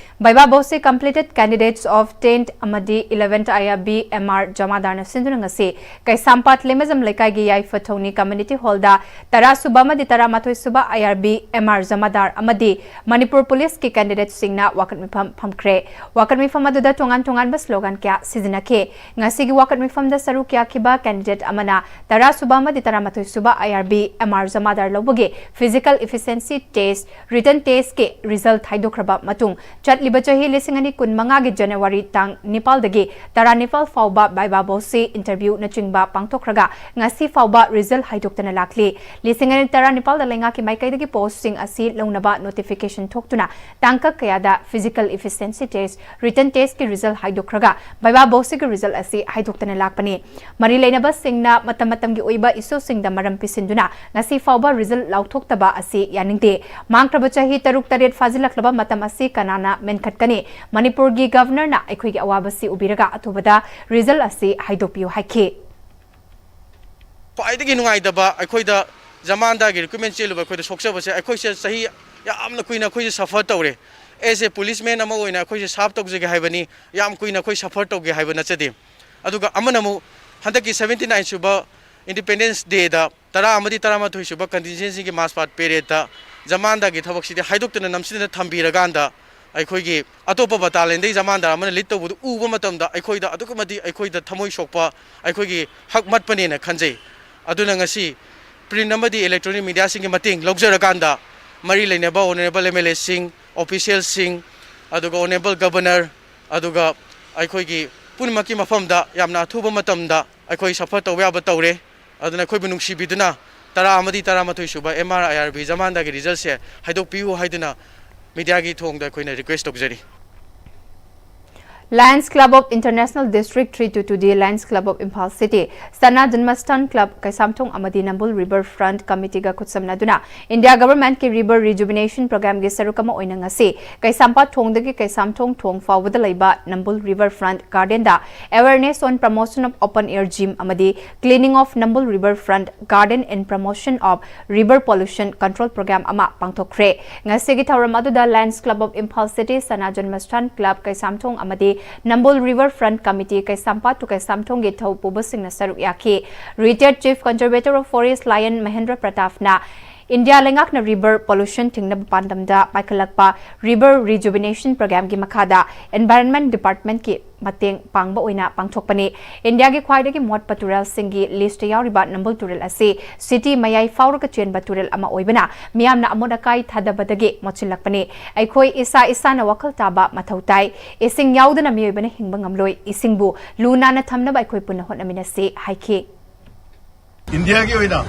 viva voce completed candidates of tenth ꯑꯃꯗꯤ eleventh IRB MR ꯖꯃꯥꯗꯥꯔꯅ ꯁꯤꯟꯗꯨꯅ ꯉꯁꯤ ꯀꯩꯁꯥꯝꯄꯥꯠ ꯂꯩꯃꯖꯝ ꯂꯩꯀꯥꯏꯒꯤ ꯌꯥꯏꯐ ꯊꯧꯅꯤ community hallꯗ ꯇꯔꯥ ꯁꯨꯕ ꯑꯃꯗꯤ ꯇꯔꯥꯃꯥꯊꯣꯏ ꯁꯨꯕ IRB MR ꯖꯃꯥꯗꯥꯔ ꯑꯃꯗꯤ ꯃꯅꯤꯄꯨꯔ policeꯀꯤ candidateꯁꯤꯡꯅ ꯋꯥꯀꯠ ꯃꯤꯐꯝ ꯐꯝꯈ꯭ꯔꯦ꯫ ꯋꯥꯀꯠ ꯃꯤꯐꯝ ꯑꯗꯨꯗ ꯇꯣꯉꯥꯟ ꯇꯣꯉꯥꯟꯕ slogan ꯀꯌꯥ ꯁꯤꯖꯤꯟꯅꯈꯤ꯫ ꯉꯁꯤꯒꯤ ꯋꯥꯀꯠ ꯃꯤꯐꯝꯗ ꯁꯔꯨꯛ ꯌꯥꯈꯤꯕ candidate ꯑꯃꯅ ꯇꯔꯥ ꯁꯨꯕ ꯑꯃꯗꯤ ꯇꯔꯥꯃꯥꯊꯣꯏ ꯁꯨꯕ IRB MR ꯖꯃꯥꯗꯥꯔ ꯂꯧꯕꯒꯤ physical efficiency test, written testꯀꯤ result ꯍꯥꯏꯗꯣꯛꯈ꯭ꯔꯕ ꯃꯇꯨꯡ, ꯆꯠꯂꯤꯕ ꯆꯍꯤ ꯂꯤꯁꯤꯡ ꯑꯅꯤ ꯀꯨꯟꯃꯉꯥꯒꯤ January ꯇꯥꯡ ꯅꯤꯄꯥꯜꯗꯒꯤ ꯇꯔꯥꯅꯤꯄꯥꯜ ꯐꯥꯎꯕ viva voce, interviewꯅꯆꯤꯡꯕ ꯄꯥꯡꯊꯣꯛꯈ꯭ꯔꯒ ꯉꯁꯤ ꯐꯥꯎꯕ result ꯍꯥꯏꯗꯣꯛꯇꯅ ꯂꯥꯛꯂꯤ꯫ ꯂꯤꯁꯤꯡ ꯑꯅꯤ ꯇꯔꯥꯅꯤꯄꯥꯜꯗ ꯂꯩꯉꯥꯛꯀꯤ ꯃꯥꯏꯀꯩꯗꯒꯤ postꯁꯤꯡ ꯑꯁꯤ ꯂꯧꯅꯕ notification ꯊꯣꯛꯇꯨꯅ ꯇꯥꯡꯀꯛ ꯀꯌꯥꯗ physical efficiency test, written testꯀꯤ result ꯍꯥꯏꯗꯣꯛꯈ꯭ꯔꯒ viva voceꯀꯤ result ꯑꯁꯤ ꯍꯥꯏꯗꯣꯛꯇꯅ ꯂꯥꯛꯄꯅꯤ꯫ ꯃꯔꯤ ꯂꯩꯅꯕꯁꯤꯡꯅ ꯃꯇꯝ ꯃꯇꯝꯒꯤ ꯑꯣꯏꯕ issueꯁꯤꯡꯗ ꯃꯔꯝ ꯄꯤꯁꯤꯟꯗꯨꯅ ꯉꯁꯤ ꯐꯥꯎꯕ result ꯂꯥꯎꯊꯣꯛꯇꯕ ꯑꯁꯤ ꯌꯥꯅꯤꯡꯗꯦ꯫ ꯃꯥꯡꯈ꯭ꯔꯕ ꯆꯍꯤ ꯇꯔꯨꯛ ꯇꯔꯦꯠ ꯐꯥꯖꯤꯜꯂꯛꯂꯕ ꯃꯇꯝ ꯑꯁꯤ ꯀꯅꯥꯅ ꯃꯦꯟꯈꯠꯀꯅꯤ? ꯃꯅꯤꯄꯨꯔꯒꯤ Governorꯅ ꯑꯩꯈꯣꯏꯒꯤ ꯑꯋꯥꯕꯁꯤ ꯎꯕꯤꯔꯒ ꯑꯊꯨꯕꯗ result ꯑꯁꯤ ꯍꯥꯏꯗꯣꯛꯄꯤꯌꯨ ꯍꯥꯏꯈꯤ꯫ ꯈ꯭ꯋꯥꯏꯗꯒꯤ ꯅꯨꯡꯉꯥꯏꯇꯕ, ꯑꯩꯈꯣꯏꯗ ꯖꯃꯥꯟꯗꯥꯒꯤ ꯔꯤꯀ꯭ꯔꯨꯠꯃꯦꯟ ꯆꯦꯜꯂꯨꯕ ꯑꯩꯈꯣꯏꯗ ꯁꯣꯛꯆꯕꯁꯦ, ꯑꯩꯈꯣꯏꯁꯦ ꯆꯍꯤ ꯌꯥꯝꯅ ꯀꯨꯏꯅ ꯑꯩꯈꯣꯏꯁꯦ ꯁꯐꯔ ꯇꯧꯔꯦ꯫ ꯑꯦꯁ ꯑꯦ ꯄꯨꯂꯤꯁꯃꯦꯟ ꯑꯃ ꯑꯣꯏꯅ ꯑꯩꯈꯣꯏꯁꯦ ꯁꯥꯔꯞ ꯇꯧꯖꯒꯦ ꯍꯥꯏꯕꯅꯤ, ꯌꯥꯝ ꯀꯨꯏꯅ ꯑꯩꯈꯣꯏ ꯁꯐꯔ ꯇꯧꯒꯦ ꯍꯥꯏꯕ ꯅꯠꯆꯗꯦ꯫ ꯑꯗꯨꯒ ꯑꯃꯅ ꯑꯃꯨꯛ ꯍꯟꯗꯛꯀꯤ ꯁꯕꯦꯟꯇꯤ ꯅꯥꯏꯟ ꯁꯨꯕ ꯏꯟꯗꯤꯄꯦꯟꯗꯦꯟꯁ ꯗꯦꯗ ꯇꯔꯥ ꯑꯃꯗꯤ ꯇꯔꯥꯃꯥꯊꯣꯏ ꯁꯨꯕ ꯀꯟꯇꯤꯟꯖꯦꯟꯁꯤꯒꯤ ꯃꯥꯔꯆ ꯄꯥꯁ ꯄꯦꯔꯦꯗꯇ ꯖꯃꯥꯟꯗꯥꯒꯤ ꯊꯕꯛꯁꯤꯗꯤ ꯍꯥꯏꯗꯣꯛꯇꯅ ꯅꯝꯁꯤꯟꯗꯅ ꯊꯝꯕꯤꯔꯀꯥꯟꯗ, ꯑꯩꯈꯣꯏꯒꯤ ꯑꯇꯣꯞꯄ ꯕꯇꯥꯂꯤꯌꯟꯗꯒꯤ ꯖꯃꯥꯟꯗꯥꯔ ꯑꯃꯅ ꯂꯤꯗ ꯇꯧꯕꯗꯨ ꯎꯕ ꯃꯇꯝꯗ, ꯑꯩꯈꯣꯏꯗ ꯑꯗꯨꯛꯀꯤ ꯃꯇꯤꯛ ꯑꯩꯈꯣꯏꯗ ꯊꯃꯣꯏ ꯁꯣꯛꯄ, ꯑꯩꯈꯣꯏꯒꯤ ꯍꯛ ꯃꯠꯄꯅꯦꯅ ꯈꯟꯖꯩ꯫ ꯑꯗꯨꯅ ꯉꯁꯤ ꯄ꯭ꯔꯤꯟ ꯑꯃꯗꯤ ꯏꯂꯦꯛꯇ꯭ꯔꯣꯅꯤꯛ ꯃꯤꯗꯤꯌꯥꯁꯤꯡꯒꯤ ꯃꯇꯦꯡ ꯂꯧꯖꯔꯀꯥꯟꯗ, ꯃꯔꯤ ꯂꯩꯅꯕ ꯑꯣꯅꯔꯦꯕꯜ ꯑꯦꯝ ꯑꯦꯜ ꯑꯦꯁꯤꯡ, ꯑꯣꯐꯤꯁꯤꯌꯦꯜꯁꯤꯡ, ꯑꯗꯨꯒ ꯑꯣꯅꯔꯦꯕꯜ ꯒꯕꯔꯅꯔ, ꯑꯗꯨꯒ ꯑꯩꯈꯣꯏꯒꯤ ꯄꯨꯝꯅꯃꯛꯀꯤ ꯃꯐꯝꯗ ꯌꯥꯝꯅ ꯑꯊꯨꯕ ꯃꯇꯝꯗ ꯑꯩꯈꯣꯏ ꯁꯐꯔ ꯇꯧꯕ ꯌꯥꯕ ꯇꯧꯔꯦ꯫ ꯑꯗꯨꯅ ꯑꯩꯈꯣꯏꯕꯨ ꯅꯨꯡꯁꯤꯕꯤꯗꯨꯅ ꯇꯔꯥ ꯑꯃꯗꯤ ꯇꯔꯥꯃꯥꯊꯣꯏ ꯁꯨꯕ ꯑꯦꯝ ꯑꯥꯔ ꯑꯥꯏ ꯑꯥꯔ ꯕꯤ ꯖꯃꯥꯟꯗꯥꯒꯤ ꯔꯤꯖꯜꯁꯦ ꯍꯥꯏꯗꯣꯛꯄꯤꯌꯨ ꯍꯥꯏꯗꯨꯅ ꯃꯤꯗꯤꯌꯥꯒꯤ ꯊꯣꯡꯗ ꯑꯩꯈꯣꯏꯅ ꯔꯤꯀ꯭ꯋꯦꯁ ꯇꯧꯖꯔꯤ꯫ Lions Club of International District three two two D, Lions Club of Imphal City, Sana Janmastan Club, Keishamthong ꯑꯃꯗꯤ Nambul River Front Committee ꯒ ꯈꯨꯠꯁꯝꯅꯗꯨꯅ India Government ꯀꯤ River Rejuvenation Program ꯒꯤ ꯁꯔꯨꯛ ꯑꯃ ꯑꯣꯏꯅ ꯉꯁꯤ ꯀꯩꯁꯥꯝꯄꯥꯠ ꯊꯣꯡꯗꯒꯤ ꯀꯩꯁꯥꯝꯊꯣꯡ ꯊꯣꯡ ꯐꯥꯎꯕꯗ ꯂꯩꯕ Nambul River Front Garden the Awareness on Promotion of Open Air Gym ꯑꯃꯗꯤ Cleaning of Nambul River Front Garden in Promotion of River Pollution Control Program ꯑꯃ ꯄꯥꯡꯊꯣꯛꯈ꯭ꯔꯦ꯫ ꯉꯁꯤꯒꯤ ꯊꯧꯔꯝ ꯑꯗꯨꯗ Lions Club of Imphal City, Sana Janmastan Club Keishamthong ꯑꯃꯗꯤ Nambul River Front Committee Keishampat to ꯀꯩꯁꯥꯝꯊꯣꯡꯒꯤ ꯊꯧ ꯄꯨꯕꯁꯤꯡꯅ ꯁꯔꯨꯛ ꯌꯥꯈꯤ꯫ Retired Chief Conservator of Forest Lion Mahendra Pratapna India ꯂꯩꯉꯥꯛꯅ river pollution ꯊꯤꯡꯅꯕ ꯄꯥꯟꯗꯝꯗ ꯄꯥꯏꯈꯠꯂꯛꯄ River Rejuvenation Program ꯒꯤ ꯃꯈꯥꯗ Environment Department ꯀꯤ ꯃꯇꯦꯡ ꯄꯥꯡꯕ ꯑꯣꯏꯅ ꯄꯥꯡꯊꯣꯛꯄꯅꯤ꯫ ꯏꯟꯗꯤꯌꯥꯒꯤ ꯈ꯭ꯋꯥꯏꯗꯒꯤ ꯃꯣꯠꯄ ꯇꯨꯔꯦꯜꯁꯤꯡꯒꯤ list ꯌꯥꯎꯔꯤꯕ ꯅꯝꯕꯨꯜ ꯇꯨꯔꯦꯜ ꯑꯁꯤ city ꯃꯌꯥꯏ ꯐꯥꯎꯔꯒ ꯆꯦꯟꯕ ꯇꯨꯔꯦꯜ ꯑꯃ ꯑꯣꯏꯕꯅ ꯃꯤꯌꯥꯝꯅ ꯑꯃꯣꯠ ꯑꯀꯥꯏ ꯊꯥꯗꯕꯗꯒꯤ ꯃꯣꯠꯁꯤꯜꯂꯛꯄꯅꯤ꯫ ꯑꯩꯈꯣꯏ ꯏꯁꯥ ꯏꯁꯥꯅ ꯋꯥꯈꯜ ꯇꯥꯕ ꯃꯊꯧ ꯇꯥꯏ꯫ ꯏꯁꯤꯡ ꯌꯥꯎꯗꯅ ꯃꯤꯑꯣꯏꯕꯅ ꯍꯤꯡꯕ ꯉꯝꯂꯣꯏ꯫ ꯏꯁꯤꯡꯕꯨ ꯂꯨ ꯅꯥꯟꯅ ꯊꯝꯅꯕ ꯑꯩꯈꯣꯏ ꯄꯨꯟꯅ ꯍꯣꯠꯅꯃꯤꯟꯅꯁꯤ ꯍꯥꯏꯈꯤ꯫ ꯏꯟꯗꯤꯌꯥꯒꯤ ꯑꯣꯏꯅ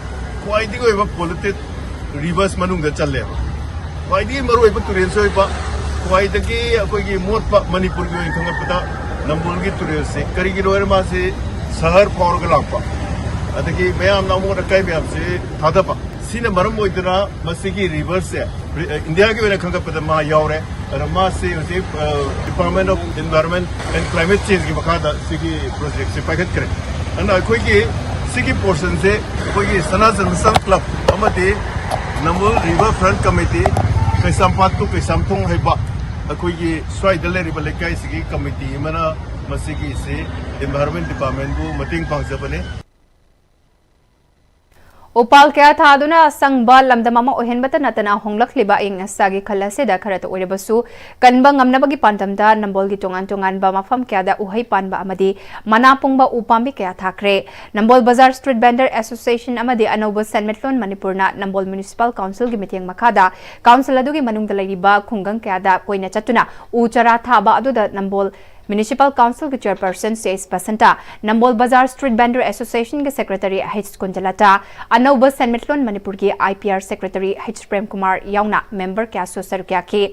ꯈ꯭ꯋꯥꯏꯗꯒꯤ ꯑꯣꯏꯕ polluted rivers ꯃꯅꯨꯡꯗ ꯆꯜꯂꯦꯕ꯫ ꯈ꯭ꯋꯥꯏꯗꯒꯤ ꯃꯔꯨꯑꯣꯏꯕ ꯇꯨꯔꯦꯜꯁꯨ ꯑꯣꯏꯕ, ꯈ꯭ꯋꯥꯏꯗꯒꯤ ꯑꯩꯈꯣꯏꯒꯤ ꯃꯣꯠꯄ, ꯃꯅꯤꯄꯨꯔꯒꯤ ꯑꯣꯏꯅ ꯈꯪꯒꯠꯄꯗ ꯅꯝꯕꯨꯜꯒꯤ ꯇꯨꯔꯦꯜꯁꯦ꯫ ꯀꯔꯤꯒꯤꯅꯣ ꯍꯥꯏꯔ ꯃꯥꯁꯦ ꯁꯍꯔ ꯐꯥꯎꯔꯒ ꯂꯥꯛꯄ, ꯑꯗꯒꯤ ꯃꯌꯥꯝꯅ ꯑꯃꯣꯠ ꯑꯀꯥꯏ ꯃꯌꯥꯝꯁꯦ ꯊꯥꯗꯕ꯫ ꯁꯤꯅ ꯃꯔꯝ ꯑꯣꯏꯗꯨꯅ ꯃꯁꯤꯒꯤ riverꯁꯦ ꯏꯟꯗꯤꯌꯥꯒꯤ ꯑꯣꯏꯅ ꯈꯪꯒꯠꯄꯗ ꯃꯥ ꯌꯥꯎꯔꯦ꯫ ꯑꯗ ꯃꯥꯁꯤ ꯍꯧꯖꯤꯛ Department of Environment and Climate Changeꯒꯤ ꯃꯈꯥꯗ ꯁꯤꯒꯤ projectꯁꯦ ꯄꯥꯏꯈꯠꯈ꯭ꯔꯦ꯫ ꯑꯗꯨꯅ ꯑꯩꯈꯣꯏꯒꯤ ꯁꯤꯒꯤ ꯄꯣꯔꯁꯟꯁꯦ ꯑꯩꯈꯣꯏꯒꯤ ꯁꯅꯥ ꯖꯔꯃꯁꯦꯜ ꯀ꯭ꯂꯕ ꯑꯃꯗꯤ ꯅꯝꯕꯣꯜ ꯔꯤꯚꯔ ꯐ꯭ꯔꯟꯠ ꯀꯃꯤꯇꯤ, ꯀꯩꯁꯥꯝꯄꯥꯠ ꯇꯨ ꯀꯩꯁꯥꯝꯊꯣꯡ ꯍꯥꯏꯕ ꯑꯩꯈꯣꯏꯒꯤ ꯁ꯭ꯋꯥꯏꯗ ꯂꯩꯔꯤꯕ ꯂꯩꯀꯥꯏꯁꯤꯒꯤ ꯀꯃꯤꯇꯤ ꯑꯃꯅ ꯃꯁꯤꯒꯤꯁꯤ ꯏꯟꯚꯥꯏꯔꯣꯟꯃꯦꯟ ꯗꯤꯄꯥꯔꯠꯃꯦꯟꯕꯨ ꯃꯇꯦꯡ ꯄꯥꯡꯖꯕꯅꯤ꯫ ꯎꯄꯥꯜ ꯀꯌꯥ ꯊꯥꯗꯨꯅ ꯑꯁꯪꯕ ꯂꯝꯗꯝ ꯑꯃ ꯑꯣꯏꯍꯟꯕꯇ ꯅꯠꯇꯅ ꯍꯣꯡꯂꯛꯂꯤꯕ ꯑꯏꯪ ꯑꯁꯥꯒꯤ ꯈꯜ ꯑꯁꯤꯗ ꯈꯔꯇ ꯑꯣꯏꯔꯕꯁꯨ ꯀꯟꯕ ꯉꯝꯅꯕꯒꯤ ꯄꯥꯟꯗꯝꯗ ꯅꯝꯕꯣꯜꯒꯤ ꯇꯣꯉꯥꯟ ꯇꯣꯉꯥꯟꯕ ꯃꯐꯝ ꯀꯌꯥꯗ ꯎꯍꯩ ꯄꯥꯟꯕ ꯑꯃꯗꯤ ꯃꯅꯥ ꯄꯨꯡꯕ ꯎ ꯄꯥꯝꯕꯤ ꯀꯌꯥ ꯊꯥꯈ꯭ꯔꯦ꯫ ꯅꯝꯕꯣꯜ ꯕꯖꯥꯔ ꯁ꯭ꯇ꯭ꯔꯤꯠ ꯚꯦꯟꯗꯔ ꯑꯦꯁꯣꯁꯤꯌꯦꯁꯟ ꯑꯃꯗꯤ ꯑꯅꯧꯕ ꯁꯦꯟꯃꯤꯠꯂꯣꯟ ꯃꯅꯤꯄꯨꯔꯅ ꯅꯝꯕꯣꯜ ꯃ꯭ꯌꯨꯅꯤꯁꯤꯄꯥꯜ ꯀꯥꯎꯟꯁꯤꯜꯒꯤ ꯃꯤꯠꯌꯦꯡ ꯃꯈꯥꯗ ꯀꯥꯎꯟꯁꯤꯜ ꯑꯗꯨꯒꯤ ꯃꯅꯨꯡꯗ ꯂꯩꯔꯤꯕ ꯈꯨꯡꯒꯪ ꯀꯌꯥꯗ ꯀꯣꯏꯅ ꯆꯠꯇꯨꯅ ꯎ ꯆꯥꯔꯥ ꯊꯥꯕ ꯑꯗꯨꯗ ꯅꯝꯕꯣꯜ ꯃ꯭ꯌꯨꯅꯤꯁꯤꯄꯥꯜ ꯀꯥꯎꯟꯁꯤꯜꯒꯤ ꯆꯦꯌꯔꯄꯔꯁꯟ C S Basanta, Nambol bazar street vendor ꯑꯦꯁꯣꯁꯤꯌꯦꯁꯟꯒꯤ ꯁꯦꯀ꯭ꯔꯦꯇꯔꯤ ꯍꯩꯆ ꯀꯨꯟꯖꯂꯇꯥ, ꯑꯅꯧꯕ ꯁꯦꯟꯃꯤꯠꯂꯣꯟ ꯃꯅꯤꯄꯨꯔꯒꯤ I P R secretary H Premkumar ꯌꯥꯎꯅ ꯃꯦꯝꯕꯔ ꯀꯌꯥꯁꯨ ꯁꯔꯨꯛ ꯌꯥꯈꯤ꯫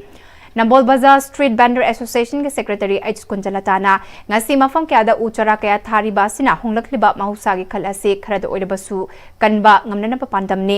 ꯅꯝꯕꯣꯜ ꯕꯖꯥꯔ ꯁ꯭ꯇ꯭ꯔꯤꯠ ꯚꯦꯟꯗꯔ ꯑꯦꯁꯣꯁꯤꯌꯦꯁꯟꯒꯤ ꯁꯦꯀ꯭ꯔꯦꯇꯔꯤ ꯑꯩꯆ ꯀꯨꯟꯖꯂꯇꯥꯅ ꯉꯁꯤ ꯃꯐꯝ ꯀꯌꯥꯗ ꯎ ꯆꯥꯔꯥ ꯀꯌꯥ ꯊꯥꯔꯤꯕ ꯑꯁꯤꯅ ꯍꯣꯡꯂꯛꯂꯤꯕ ꯃꯍꯧꯁꯥꯒꯤ ꯈꯜ ꯑꯁꯤ ꯈꯔꯗ ꯑꯣꯏꯔꯕꯁꯨ ꯀꯟꯕ ꯉꯝꯅꯅꯕ ꯄꯥꯟꯗꯝꯅꯤ꯫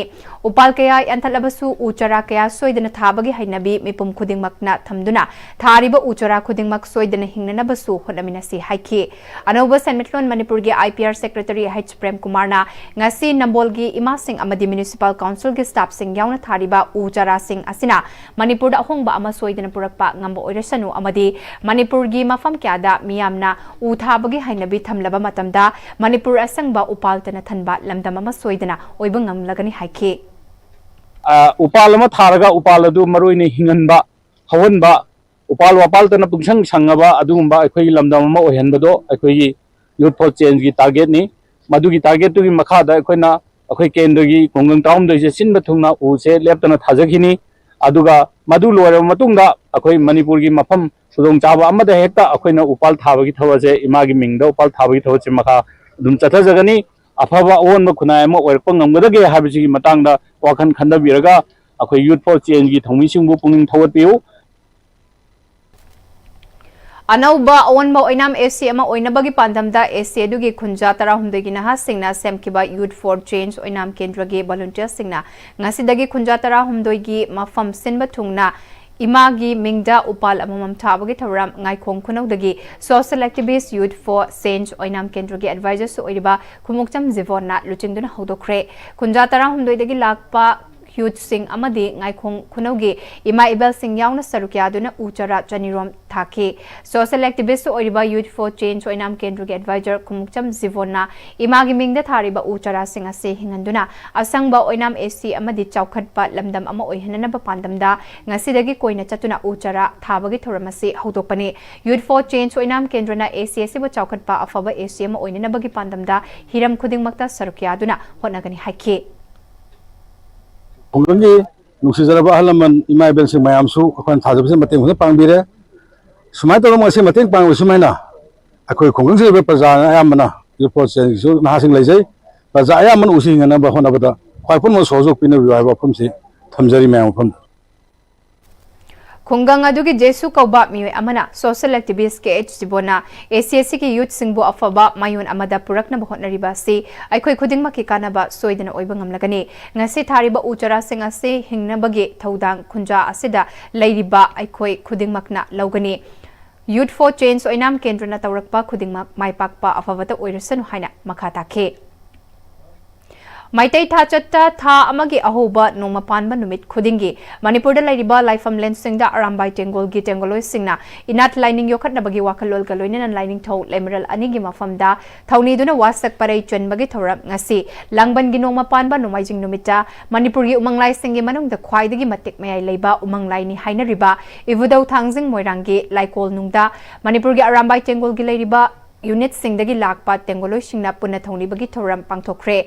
ꯎꯄꯥꯜ ꯀꯌꯥ ꯌꯥꯟꯊꯠꯂꯕꯁꯨ ꯎ ꯆꯥꯔꯥ ꯀꯌꯥ ꯁꯣꯏꯗꯅ ꯊꯥꯕꯒꯤ ꯍꯩꯅꯕꯤ ꯃꯤꯄꯨꯝ ꯈꯨꯗꯤꯡꯃꯛꯅ ꯊꯝꯗꯨꯅ ꯊꯥꯔꯤꯕ ꯎ ꯆꯥꯔꯥ ꯈꯨꯗꯤꯡꯃꯛ ꯁꯣꯏꯗꯅ ꯍꯤꯡꯅꯅꯕꯁꯨ ꯍꯣꯠꯅꯃꯤꯟꯅꯁꯤ ꯍꯥꯏꯈꯤ꯫ ꯑꯅꯧꯕ ꯁꯦꯟꯃꯤꯠꯂꯣꯟ ꯃꯅꯤꯄꯨꯔꯒꯤ I P R secretary H ꯄ꯭ꯔꯦꯝꯀꯨꯃꯥꯔꯅ ꯉꯁꯤ ꯅꯝꯕꯣꯜꯒꯤ ꯏꯃꯥꯁꯤꯡ ꯑꯃꯗꯤ ꯃ꯭ꯌꯨꯅꯤꯁꯤꯄꯥꯜ ꯀꯥꯎꯟꯁꯤꯜꯒꯤ ꯁ꯭ꯇꯥꯐꯁꯤꯡ ꯌꯥꯎꯅ ꯊꯥꯔꯤꯕ ꯎ ꯆꯥꯔꯥꯁꯤꯡ ꯑꯁꯤꯅ ꯃꯅꯤꯄꯨꯔꯗ ꯑꯍꯣꯡꯕ ꯑꯃ ꯁꯣꯏꯗꯅ ꯄꯨꯔꯛꯄ ꯉꯝꯕ ꯑꯣꯏꯔꯁꯅꯨ ꯑꯃꯗꯤ ꯃꯅꯤꯄꯨꯔꯒꯤ ꯃꯐꯝ ꯀꯌꯥꯗ ꯃꯤꯌꯥꯝꯅ ꯎ ꯊꯥꯕꯒꯤ ꯍꯩꯅꯕꯤ ꯊꯝꯂꯕ ꯃꯇꯝꯗ ꯃꯅꯤꯄꯨꯔ ꯑꯁꯪꯕ ꯎꯄꯥꯜꯇꯅ ꯊꯟꯕ ꯂꯝꯗꯝ ꯑꯃ ꯁꯣꯏꯗꯅ ꯑꯣꯏꯕ ꯉꯝꯂꯒꯅꯤ ꯍꯥꯏꯈꯤ꯫ ꯑ, ꯎꯄꯥꯜ ꯑꯃ ꯊꯥꯔꯒ ꯎꯄꯥꯜ ꯑꯗꯨ ꯃꯔꯨ ꯑꯣꯏꯅ ꯍꯤꯡꯍꯟꯕ, ꯍꯧꯍꯟꯕ, ꯎꯄꯥꯜ ꯋꯥꯄꯥꯜꯇꯅ ꯄꯨꯡꯁꯪ ꯁꯪꯉꯕ ꯑꯗꯨꯒꯨꯝꯕ ꯑꯩꯈꯣꯏꯒꯤ ꯂꯝꯗꯝ ꯑꯃ ꯑꯣꯏꯍꯟꯕꯗꯣ ꯑꯩꯈꯣꯏꯒꯤ Youth for Changeꯒꯤ targetꯅꯤ꯫ ꯃꯗꯨꯒꯤ targetꯇꯨꯒꯤ ꯃꯈꯥꯗ ꯑꯩꯈꯣꯏꯅ ꯑꯩꯈꯣꯏ ꯀꯦꯟꯗ꯭ꯔꯒꯤ ꯈꯨꯡꯒꯪ ꯇꯔꯥꯍꯨꯝꯗꯣꯏꯁꯦ ꯁꯤꯟꯕ ꯊꯨꯡꯅ ꯎꯁꯦ ꯂꯦꯞꯇꯅ ꯊꯥꯖꯈꯤꯅꯤ꯫ ꯑꯗꯨꯒ ꯃꯗꯨ ꯂꯣꯏꯔꯕ ꯃꯇꯨꯡꯗ ꯑꯩꯈꯣꯏ ꯃꯅꯤꯄꯨꯔꯒꯤ ꯃꯐꯝ ꯈꯨꯗꯣꯡꯆꯥꯕ ꯑꯃꯗ ꯍꯦꯛꯇ ꯑꯩꯈꯣꯏꯅ ꯎꯄꯥꯜ ꯊꯥꯕꯒꯤ ꯊꯕꯛꯁꯦ, ꯏꯃꯥꯒꯤ ꯃꯤꯡꯗ ꯎꯄꯥꯜ ꯊꯥꯕꯒꯤ ꯊꯕꯛꯁꯦ ꯃꯈꯥ ꯑꯗꯨꯝ ꯆꯠꯊꯖꯒꯅꯤ꯫ ꯑꯐꯕ ꯑꯑꯣꯟꯕ ꯈꯨꯟꯅꯥꯏ ꯑꯃ ꯑꯣꯏꯔꯛꯄ ꯉꯝꯒꯗꯒꯦ ꯍꯥꯏꯕꯁꯤꯒꯤ ꯃꯇꯥꯡꯗ ꯋꯥꯈꯜ ꯈꯟꯊꯕꯤꯔꯒ ꯑꯩꯈꯣꯏ Youth for Changeꯒꯤ ꯊꯧꯃꯤꯁꯤꯡꯕꯨ ꯄꯨꯛꯅꯤꯡ ꯊꯧꯒꯠꯄꯤꯌꯨ꯫ ꯑꯅꯧꯕ ꯑꯑꯣꯟꯕ ꯑꯣꯏꯅꯥꯝ ꯑꯦ ꯁꯤ ꯑꯃ ꯑꯣꯏꯅꯕꯒꯤ ꯄꯥꯟꯗꯝꯗ ꯑꯦ ꯁꯤ ꯑꯗꯨꯒꯤ ꯈꯨꯟꯖꯥ ꯇꯔꯥꯍꯨꯝꯗꯣꯏꯒꯤ ꯅꯍꯥꯁꯤꯡꯅ ꯁꯦꯝꯈꯤꯕ Youth for Change ꯑꯣꯏꯅꯥꯝ ꯀꯦꯟꯗ꯭ꯔꯒꯤ ꯚꯣꯂꯨꯟꯇꯤꯌꯔꯁꯤꯡꯅ ꯉꯁꯤꯗꯒꯤ ꯈꯨꯟꯖꯥ ꯇꯔꯥꯍꯨꯝꯗꯣꯏꯒꯤ ꯃꯐꯝ ꯁꯤꯟꯕ ꯊꯨꯡꯅ ꯏꯃꯥꯒꯤ ꯃꯤꯡꯗ ꯎꯄꯥꯜ ꯑꯃꯃꯝ ꯊꯥꯕꯒꯤ ꯊꯧꯔꯝ ꯉꯥꯏꯈꯣꯡ ꯈꯨꯅꯧꯗꯒꯤ Social Activist Youth for Change ꯑꯣꯏꯅꯥꯝ ꯀꯦꯟꯗ꯭ꯔꯒꯤ advisorꯁꯨ ꯑꯣꯏꯔꯤꯕ ꯈꯨꯃꯨꯛꯆꯝ ꯖꯤꯕꯣꯟꯅ ꯂꯨꯆꯤꯡꯗꯨꯅ ꯍꯧꯗꯣꯛꯈ꯭ꯔꯦ꯫ ꯈꯨꯟꯖꯥ ꯇꯔꯥꯍꯨꯝꯗꯣꯏꯗꯒꯤ ꯂꯥꯛꯄ youthꯁꯤꯡ ꯑꯃꯗꯤ ꯉꯥꯏꯈꯣꯡ ꯈꯨꯅꯧꯒꯤ ꯏꯃꯥ ꯏꯕꯦꯜꯁꯤꯡ ꯌꯥꯎꯅ ꯁꯔꯨꯛ ꯌꯥꯗꯨꯅ ꯎ ꯆꯥꯔꯥ ꯆꯅꯤꯔꯣꯝ ꯊꯥꯈꯤ꯫ Social activist ꯑꯣꯏꯔꯤꯕ Youth for Change ꯑꯣꯏꯅꯥꯝ ꯀꯦꯟꯗ꯭ꯔꯒꯤ advisor ꯈꯨꯃꯨꯛꯆꯝ ꯖꯤꯕꯣꯟꯅ ꯏꯃꯥꯒꯤ ꯃꯤꯡꯗ ꯊꯥꯔꯤꯕ ꯎ ꯆꯥꯔꯥꯁꯤꯡ ꯑꯁꯤ ꯍꯤꯡꯍꯟꯗꯨꯅ ꯑꯁꯪꯕ ꯑꯣꯏꯅꯥꯝ AC ꯑꯃꯗꯤ ꯆꯥꯎꯈꯠꯄ ꯂꯝꯗꯝ ꯑꯃ ꯑꯣꯏꯍꯟꯅꯅꯕ ꯄꯥꯟꯗꯝꯗ ꯉꯁꯤꯗꯒꯤ ꯀꯣꯏꯅ ꯆꯠꯇꯨꯅ ꯎ ꯆꯥꯔꯥ ꯊꯥꯕꯒꯤ ꯊꯧꯔꯝ ꯑꯁꯤ ꯍꯧꯗꯣꯛꯄꯅꯤ꯫ Youth for Change ꯑꯣꯏꯅꯥꯝ ꯀꯦꯟꯗ꯭ꯔꯅ AC ꯑꯁꯤꯕꯨ ꯆꯥꯎꯈꯠꯄ ꯑꯐꯕ AC ꯑꯃ ꯑꯣꯏꯅꯅꯕꯒꯤ ꯄꯥꯟꯗꯝꯗ ꯍꯤꯔꯝ ꯈꯨꯗꯤꯡꯃꯛꯇ ꯁꯔꯨꯛ ꯌꯥꯗꯨꯅ ꯍꯣꯠꯅꯒꯅꯤ ꯍꯥꯏꯈꯤ꯫ ꯈꯨꯡꯒꯪꯒꯤ ꯅꯨꯡꯁꯤꯖꯔꯕ ꯑꯍꯜ ꯂꯃꯟ, ꯏꯃꯥ ꯏꯕꯦꯜꯁꯤꯡ ꯃꯌꯥꯝꯁꯨ ꯑꯩꯈꯣꯏꯅ ꯊꯥꯖꯕꯁꯤꯗ ꯃꯇꯦꯡ ꯐꯖꯅ ꯄꯥꯡꯕꯤꯔꯦ꯫ ꯁꯨꯃꯥꯏꯅ ꯇꯧꯗꯅ ꯉꯁꯤ ꯃꯇꯦꯡ ꯄꯥꯡꯕ ꯁꯨꯃꯥꯏꯅ ꯑꯩꯈꯣꯏ ꯈꯨꯡꯒꯪꯁꯤꯗ ꯂꯩꯕ ꯄ꯭ꯔꯖꯥꯅ ꯑꯌꯥꯝꯕꯅ, Youth for Changeꯒꯤꯁꯨ ꯅꯍꯥꯁꯤꯡ ꯂꯩꯖꯩ, ꯄ꯭ꯔꯖꯥ ꯑꯌꯥꯝꯕꯅ ꯎꯁꯤ ꯍꯤꯡꯅꯅꯕ ꯍꯣꯠꯅꯕꯗ ꯈ꯭ꯋꯥꯏ ꯄꯨꯝꯅꯃꯛ ꯁꯍꯖꯣꯛ ꯄꯤꯅꯕꯤꯌꯨ ꯍꯥꯏꯕ ꯋꯥꯐꯝꯁꯤ ꯊꯝꯖꯔꯤ ꯃꯌꯥꯝ ꯃꯐꯝꯗ꯫ ꯈꯨꯡꯒꯪ ꯑꯗꯨꯒꯤ ꯖꯦꯁꯨ ꯀꯧꯕ ꯃꯤꯑꯣꯏ ꯑꯃꯅ Social Activist KH ꯖꯤꯕꯣꯟꯅ AC ꯑꯁꯤꯒꯤ youthꯁꯤꯡꯕꯨ ꯑꯐꯕ ꯃꯥꯏꯑꯣꯟ ꯑꯃꯗ ꯄꯨꯔꯛꯅꯕ ꯍꯣꯠꯅꯔꯤꯕ ꯑꯁꯤ ꯑꯩꯈꯣꯏ ꯈꯨꯗꯤꯡꯃꯛꯀꯤ ꯀꯥꯟꯅꯕ ꯁꯣꯏꯗꯅ ꯑꯣꯏꯕ ꯉꯝꯂꯒꯅꯤ꯫ ꯉꯁꯤ ꯊꯥꯔꯤꯕ ꯎ ꯆꯥꯔꯥꯁꯤꯡ ꯑꯁꯤ ꯍꯤꯡꯅꯕꯒꯤ ꯊꯧꯗꯥꯡ ꯈꯨꯟꯖꯥ ꯑꯁꯤꯗ ꯂꯩꯔꯤꯕ ꯑꯩꯈꯣꯏ ꯈꯨꯗꯤꯡꯃꯛꯅ ꯂꯧꯒꯅꯤ꯫ Youth for Change ꯑꯣꯏꯅꯥꯝ ꯀꯦꯟꯗ꯭ꯔꯅ ꯇꯧꯔꯛꯄ ꯈꯨꯗꯤꯡꯃꯛ ꯃꯥꯏ ꯄꯥꯛꯄ ꯑꯐꯕꯇ ꯑꯣꯏꯔꯁꯅꯨ ꯍꯥꯏꯅ ꯃꯈꯥ ꯇꯥꯈꯤ꯫ ꯃꯩꯇꯩ ꯊꯥꯆꯠꯇ ꯊꯥ ꯑꯃꯒꯤ ꯑꯍꯧꯕ ꯅꯣꯡꯃ ꯄꯥꯟꯕ ꯅꯨꯃꯤꯠ ꯈꯨꯗꯤꯡꯒꯤ ꯃꯅꯤꯄꯨꯔꯗ ꯂꯩꯔꯤꯕ ꯂꯥꯏꯐꯝꯂꯦꯟꯁꯤꯡꯗ ꯑꯔꯥꯝꯕꯥꯏ ꯇꯦꯡꯒꯣꯜꯒꯤ ꯇꯦꯡꯒꯣꯜꯂꯣꯏꯁꯤꯡꯅ ꯏꯅꯥꯠ ꯂꯥꯏꯅꯤꯡ ꯌꯣꯛꯈꯠꯅꯕꯒꯤ ꯋꯥꯈꯜꯂꯣꯟꯒ ꯂꯣꯏꯅꯅ ꯂꯥꯏꯅꯤꯡꯊꯧ ꯂꯩꯃꯔꯦꯜ ꯑꯅꯤꯒꯤ ꯃꯐꯝꯗ ꯊꯧꯅꯤꯗꯨꯅ ꯋꯥꯁꯛ ꯄꯔꯩ ꯆꯟꯕꯒꯤ ꯊꯧꯔꯝ ꯉꯁꯤ ꯂꯥꯡꯕꯟꯒꯤ ꯅꯣꯡꯃ ꯄꯥꯟꯕ ꯅꯣꯡꯃꯥꯏꯖꯤꯡ ꯅꯨꯃꯤꯠꯇ ꯃꯅꯤꯄꯨꯔꯒꯤ ꯎꯃꯪ ꯂꯥꯏꯁꯤꯡꯒꯤ ꯃꯅꯨꯡꯗ ꯈ꯭ꯋꯥꯏꯗꯒꯤ ꯃꯇꯤꯛ ꯃꯌꯥꯏ ꯂꯩꯕ ꯎꯃꯪ ꯂꯥꯏꯅꯤ ꯍꯥꯏꯅꯔꯤꯕ ꯏꯕꯨꯙꯧ ꯊꯥꯡꯖꯤꯡ ꯃꯣꯏꯔꯥꯡꯒꯤ ꯂꯥꯏꯀꯣꯜꯅꯨꯡꯗ ꯃꯅꯤꯄꯨꯔꯒꯤ ꯑꯔꯥꯝꯕꯥꯏ ꯇꯦꯡꯒꯣꯜꯒꯤ ꯂꯩꯔꯤꯕ unitꯁꯤꯡꯗꯒꯤ ꯂꯥꯛꯄ ꯇꯦꯡꯒꯣꯂꯣꯏꯁꯤꯡꯅ ꯄꯨꯟꯅ ꯊꯧꯅꯤꯕꯒꯤ ꯊꯧꯔꯝ ꯄꯥꯡꯊꯣꯛꯈ꯭ꯔꯦ꯫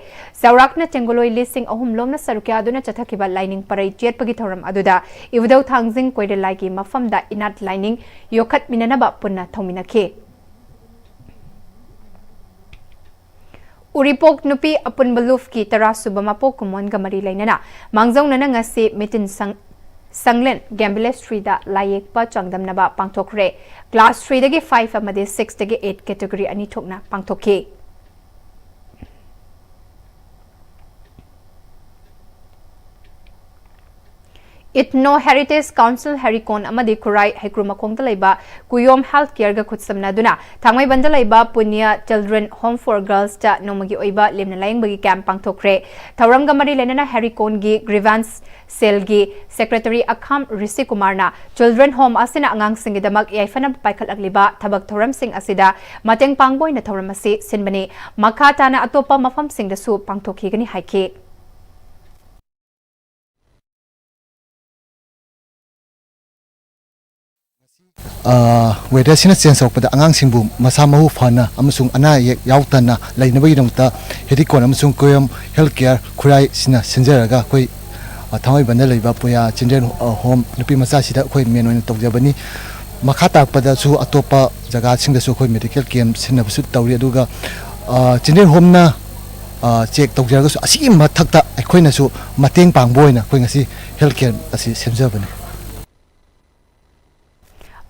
ꯆꯥꯎꯔꯥꯛꯅ ꯇꯦꯡꯒꯣꯂꯣꯏ ꯂꯤꯁꯤꯡ ꯑꯍꯨꯝ ꯂꯣꯝꯅ ꯁꯔꯨꯛ ꯌꯥꯗꯨꯅ ꯆꯠꯊꯈꯤꯕ ꯂꯥꯏꯅꯤꯡ ꯄꯔꯩ ꯆꯦꯠꯄꯒꯤ ꯊꯧꯔꯝ ꯑꯗꯨꯗ ꯏꯕꯨꯙꯧ ꯊꯥꯡꯖꯤꯡ ꯀꯣꯏꯔꯦꯜ ꯂꯥꯏꯒꯤ ꯃꯐꯝꯗ ꯏꯅꯥꯠ ꯂꯥꯏꯅꯤꯡ ꯌꯣꯛꯈꯠꯃꯤꯟꯅꯅꯕ ꯄꯨꯟꯅ ꯊꯧꯃꯤꯟꯅꯈꯤ꯫ ꯎꯔꯤꯄꯣꯛ ꯅꯨꯄꯤ ꯑꯄꯨꯟꯕ ꯂꯨꯞꯀꯤ ꯇꯔꯥꯁꯨꯕ ꯃꯄꯣꯛ ꯀꯨꯝꯑꯣꯟꯒ ꯃꯔꯤ ꯂꯩꯅꯅ ꯃꯥꯡꯖꯧꯅꯅ ꯉꯁꯤ ꯃꯤꯇꯤꯟ ꯁꯪ-, ꯁꯪꯂꯦꯟ ꯒꯦꯝꯕꯤꯂꯦꯁ ꯊ꯭ꯔꯤꯗ ꯂꯥꯏꯌꯦꯛꯄ ꯆꯥꯡꯗꯝꯅꯕ ꯄꯥꯡꯊꯣꯛꯈ꯭ꯔꯦ꯫ ꯀ꯭ꯂꯥꯁ ꯊ꯭ꯔꯤꯗꯒꯤ ꯐꯥꯏꯚ ꯑꯃꯗꯤ ꯁꯤꯛꯁꯇꯒꯤ ꯑꯩꯠ ꯀꯦꯇꯦꯒꯣꯔꯤ ꯑꯅꯤ ꯊꯣꯛꯅ ꯄꯥꯡꯊꯣꯛꯈꯤ꯫ Ethno Heritage Council ꯍꯦꯔꯤꯀꯣꯟ ꯑꯃꯗꯤ ꯈꯨꯔꯥꯏ ꯍꯩꯀ꯭ꯔꯨ ꯃꯈꯣꯡꯗ ꯂꯩꯕ ꯀꯨꯌꯣꯝ ꯍꯦꯜꯊ ꯀꯦꯌꯔꯒ ꯈꯨꯠꯁꯝꯅꯗꯨꯅ ꯊꯥꯡꯃꯩꯕꯟꯗ ꯂꯩꯕ ꯄꯨꯅ꯭ꯌ ꯆꯤꯜꯗ꯭ꯔꯦꯟ ꯍꯣꯝ ꯐꯣꯔ ꯒꯔꯜꯁꯇ ꯅꯣꯡꯃꯒꯤ ꯑꯣꯏꯕ ꯂꯦꯝꯅ ꯂꯥꯌꯦꯡꯕꯒꯤ ꯀꯦꯝꯞ ꯄꯥꯡꯊꯣꯛꯈ꯭ꯔꯦ꯫ ꯊꯧꯔꯝꯒ ꯃꯔꯤ ꯂꯩꯅꯅ ꯍꯦꯔꯤꯀꯣꯟꯒꯤ ꯒ꯭ꯔꯤꯚꯥꯟꯁ ꯁꯦꯜꯒꯤ ꯁꯦꯀ꯭ꯔꯦꯇꯔꯤ ꯑꯈꯥꯝ ꯔꯤꯁꯤ ꯀꯨꯃꯥꯔꯅ ꯆꯤꯜꯗ꯭ꯔꯦꯟ ꯍꯣꯝ ꯑꯁꯤꯅ ꯑꯉꯥꯡꯁꯤꯡꯒꯤꯗꯃꯛ ꯌꯥꯏꯐꯅꯕ ꯄꯥꯏꯈꯠꯂꯛꯂꯤꯕ ꯊꯕꯛ ꯊꯧꯔꯝꯁꯤꯡ ꯑꯁꯤꯗ ꯃꯇꯦꯡ ꯄꯥꯡꯕ ꯑꯣꯏꯅ ꯊꯧꯔꯝ ꯑꯁꯤ ꯁꯤꯟꯕꯅꯤ꯫ ꯃꯈꯥ ꯇꯥꯅ ꯑꯇꯣꯞꯄ ꯃꯐꯝꯁꯤꯡꯗꯁꯨ ꯄꯥꯡꯊꯣꯛꯈꯤꯒꯅꯤ ꯍꯥꯏꯈꯤ꯫ ꯋꯦꯗꯔꯁꯤꯅ ꯆꯦꯟꯖ ꯇꯧꯔꯛꯄꯗ ꯑꯉꯥꯡꯁꯤꯡꯕꯨ ꯃꯁꯥ ꯃꯎ ꯐꯅ ꯑꯃꯁꯨꯡ ꯑꯅꯥ ꯑꯌꯦꯛ ꯌꯥꯎꯗꯅ ꯂꯩꯅꯕꯒꯤꯗꯃꯛꯇ ꯍꯦꯔꯤꯀꯣꯟ ꯑꯃꯁꯨꯡ ꯀꯣꯌꯝ ꯍꯦꯜꯊ ꯀꯦꯌꯔ ꯈꯨꯔꯥꯏꯁꯤꯅ ꯁꯤꯟꯖꯔꯒ ꯑꯩꯈꯣꯏ ꯊꯥꯡꯃꯩꯕꯟꯗ ꯂꯩꯕ ꯄꯨꯌꯥ ꯆꯤꯜꯗ꯭ꯔꯦꯟ ꯍꯣꯝ ꯅꯨꯄꯤ ꯃꯆꯥꯁꯤꯗ ꯑꯩꯈꯣꯏ ꯃꯦꯟ ꯑꯣꯏꯅ ꯇꯧꯖꯕꯅꯤ꯫ ꯃꯈꯥ ꯇꯥꯔꯛꯄꯗꯁꯨ ꯑꯇꯣꯞꯄ ꯖꯒꯥꯁꯤꯡꯗꯁꯨ ꯑꯩꯈꯣꯏ ꯃꯦꯗꯤꯀꯦꯜ ꯀꯦꯝꯞ ꯁꯤꯟꯅꯕꯁꯨ ꯇꯧꯔꯤ꯫ ꯑꯗꯨꯒ ꯆꯤꯜꯗ꯭ꯔꯦꯟ ꯍꯣꯝꯅ ꯆꯦꯛ ꯇꯧꯖꯔꯒꯁꯨ ꯑꯁꯤꯒꯤ ꯃꯊꯛꯇ ꯑꯩꯈꯣꯏꯅꯁꯨ ꯃꯇꯦꯡ ꯄꯥꯡꯕ ꯑꯣꯏꯅ ꯑꯩꯈꯣꯏ ꯉꯁꯤ ꯍꯦꯜꯊ ꯀꯦꯝꯞ ꯑꯁꯤ ꯁꯦꯝꯖꯕꯅꯤ꯫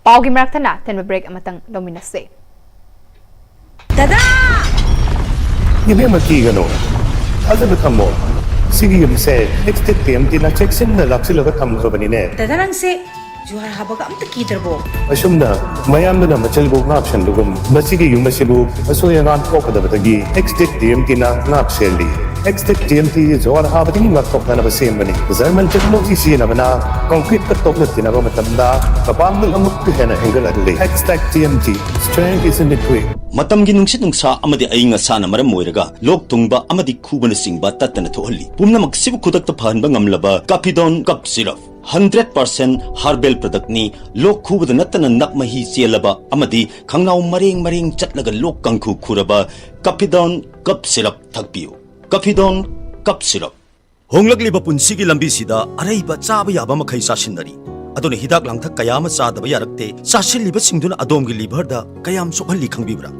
ꯄꯥꯎꯒꯤ ꯃꯔꯛꯇꯅ ꯇꯦꯟꯕ ꯕ꯭ꯔꯦꯛ ꯑꯃꯇꯪ ꯂꯧꯃꯤꯟꯅꯁꯦ꯫ ꯗꯗꯥ! ꯏꯕꯦꯝꯃ, ꯀꯤꯒꯅꯨ꯫ ꯊꯥꯖꯕ ꯊꯝꯃꯣ꯫ ꯁꯤꯒꯤ ꯌꯨꯝꯁꯦ ꯑꯦꯛꯁ ꯇꯦꯛ ꯇꯤ ꯑꯦꯝ ꯇꯤꯅ ꯆꯦꯛꯁꯤꯟꯅ ꯂꯥꯛꯁꯤꯜꯂꯒ ꯊꯝꯈ꯭ꯔꯕꯅꯤꯅꯦ꯫ ꯗꯗꯥ, ꯅꯪꯁꯦ ꯖꯨꯍꯥꯔ ꯍꯥꯕꯒ ꯑꯝꯇ ꯀꯤꯗ꯭ꯔꯕꯣ? ꯑꯁꯨꯝꯅ ꯃꯌꯥꯝꯗꯨꯅ ꯃꯆꯜꯕꯨ ꯉꯥꯛ ꯁꯦꯟꯕꯒꯨꯝ, ꯃꯁꯤꯒꯤ ꯌꯨꯝ ꯑꯁꯤꯕꯨ ꯑꯁꯣꯏ ꯑꯉꯥꯝ ꯊꯣꯛꯀꯗꯕꯗꯒꯤ ꯑꯦꯛꯁ ꯇꯦꯛ ꯇꯤ ꯑꯦꯝ ꯇꯤꯅ ꯉꯥꯛ ꯁꯦꯜꯂꯤ꯫ X tech T M T ꯖꯨꯍꯥꯔ ꯍꯥꯕꯗꯒꯤ ꯉꯥꯛꯊꯣꯛꯅꯅꯕ ꯁꯦꯝꯕꯅꯤ꯫ ꯖꯔꯃꯟ ꯇꯦꯛꯅꯣꯂꯣꯖꯤ ꯁꯤꯖꯤꯟꯅꯕꯅ ꯀꯪꯀ꯭ꯔꯤꯠꯀ ꯇꯣꯛꯅ ꯇꯤꯟꯅꯕ ꯃꯇꯝꯗ ꯃꯄꯥꯡꯒꯜ ꯑꯃꯨꯛꯀ ꯍꯦꯟꯅ ꯍꯦꯟꯒꯠꯍꯜꯂꯤ꯫ X tech T M T, strength is in the grit. ꯃꯇꯝꯒꯤ ꯅꯨꯡꯁꯤꯠ ꯅꯨꯡꯁꯥ ꯑꯃꯗꯤ ꯑꯏꯪ ꯑꯁꯥꯅ ꯃꯔꯝ ꯑꯣꯏꯔꯒ ꯂꯣꯛ ꯊꯨꯡꯕ ꯑꯃꯗꯤ ꯈꯨꯕꯅꯆꯤꯡꯕ ꯇꯠꯇꯅ ꯊꯣꯛꯍꯜꯂꯤ꯫ ꯄꯨꯝꯅꯃꯛꯁꯤꯕꯨ ꯈꯨꯗꯛꯇ ꯐꯍꯟꯕ ꯉꯝꯂꯕ ꯀꯥꯐꯤꯗꯣꯟ cup syrup. Hundred percent herbal ꯄ꯭ꯔꯗꯛꯅꯤ꯫ ꯂꯣꯛ ꯈꯨꯕꯗ ꯅꯠꯇꯅ ꯅꯞ ꯃꯍꯤ ꯆꯦꯜꯂꯕ ꯑꯃꯗꯤ ꯈꯪꯅꯥꯎ ꯃꯔꯦꯡ ꯃꯔꯦꯡ ꯆꯠꯂꯒ ꯂꯣꯛ ꯀꯥꯡꯈꯨ ꯈꯨꯔꯕ ꯀꯥꯐꯤꯗꯣꯟ ꯀꯞ ꯁꯤꯔꯞ ꯊꯛꯄꯤꯌꯨ꯫ ꯀꯥꯐꯤꯗꯣꯟ cup syrup. ꯍꯣꯡꯂꯛꯂꯤꯕ ꯄꯨꯟꯁꯤꯒꯤ ꯂꯝꯕꯤꯁꯤꯗ ꯑꯔꯩꯕ ꯆꯥꯕ ꯌꯥꯕ ꯃꯈꯩ ꯆꯥꯁꯤꯟꯅꯔꯤ꯫ ꯑꯗꯨꯅ ꯍꯤꯗꯥꯛ ꯂꯥꯡꯊꯛ ꯀꯌꯥ ꯑꯃ ꯆꯥꯗꯕ ꯌꯥꯔꯛꯇꯦ꯫ ꯆꯥꯁꯤꯜꯂꯤꯕꯁꯤꯡꯗꯨꯅ ꯑꯗꯣꯝꯒꯤ ꯂꯤꯚꯔꯗ ꯀꯌꯥꯝ ꯁꯣꯛꯍꯜꯂꯤ ꯈꯪꯕꯤꯕ꯭ꯔꯥ?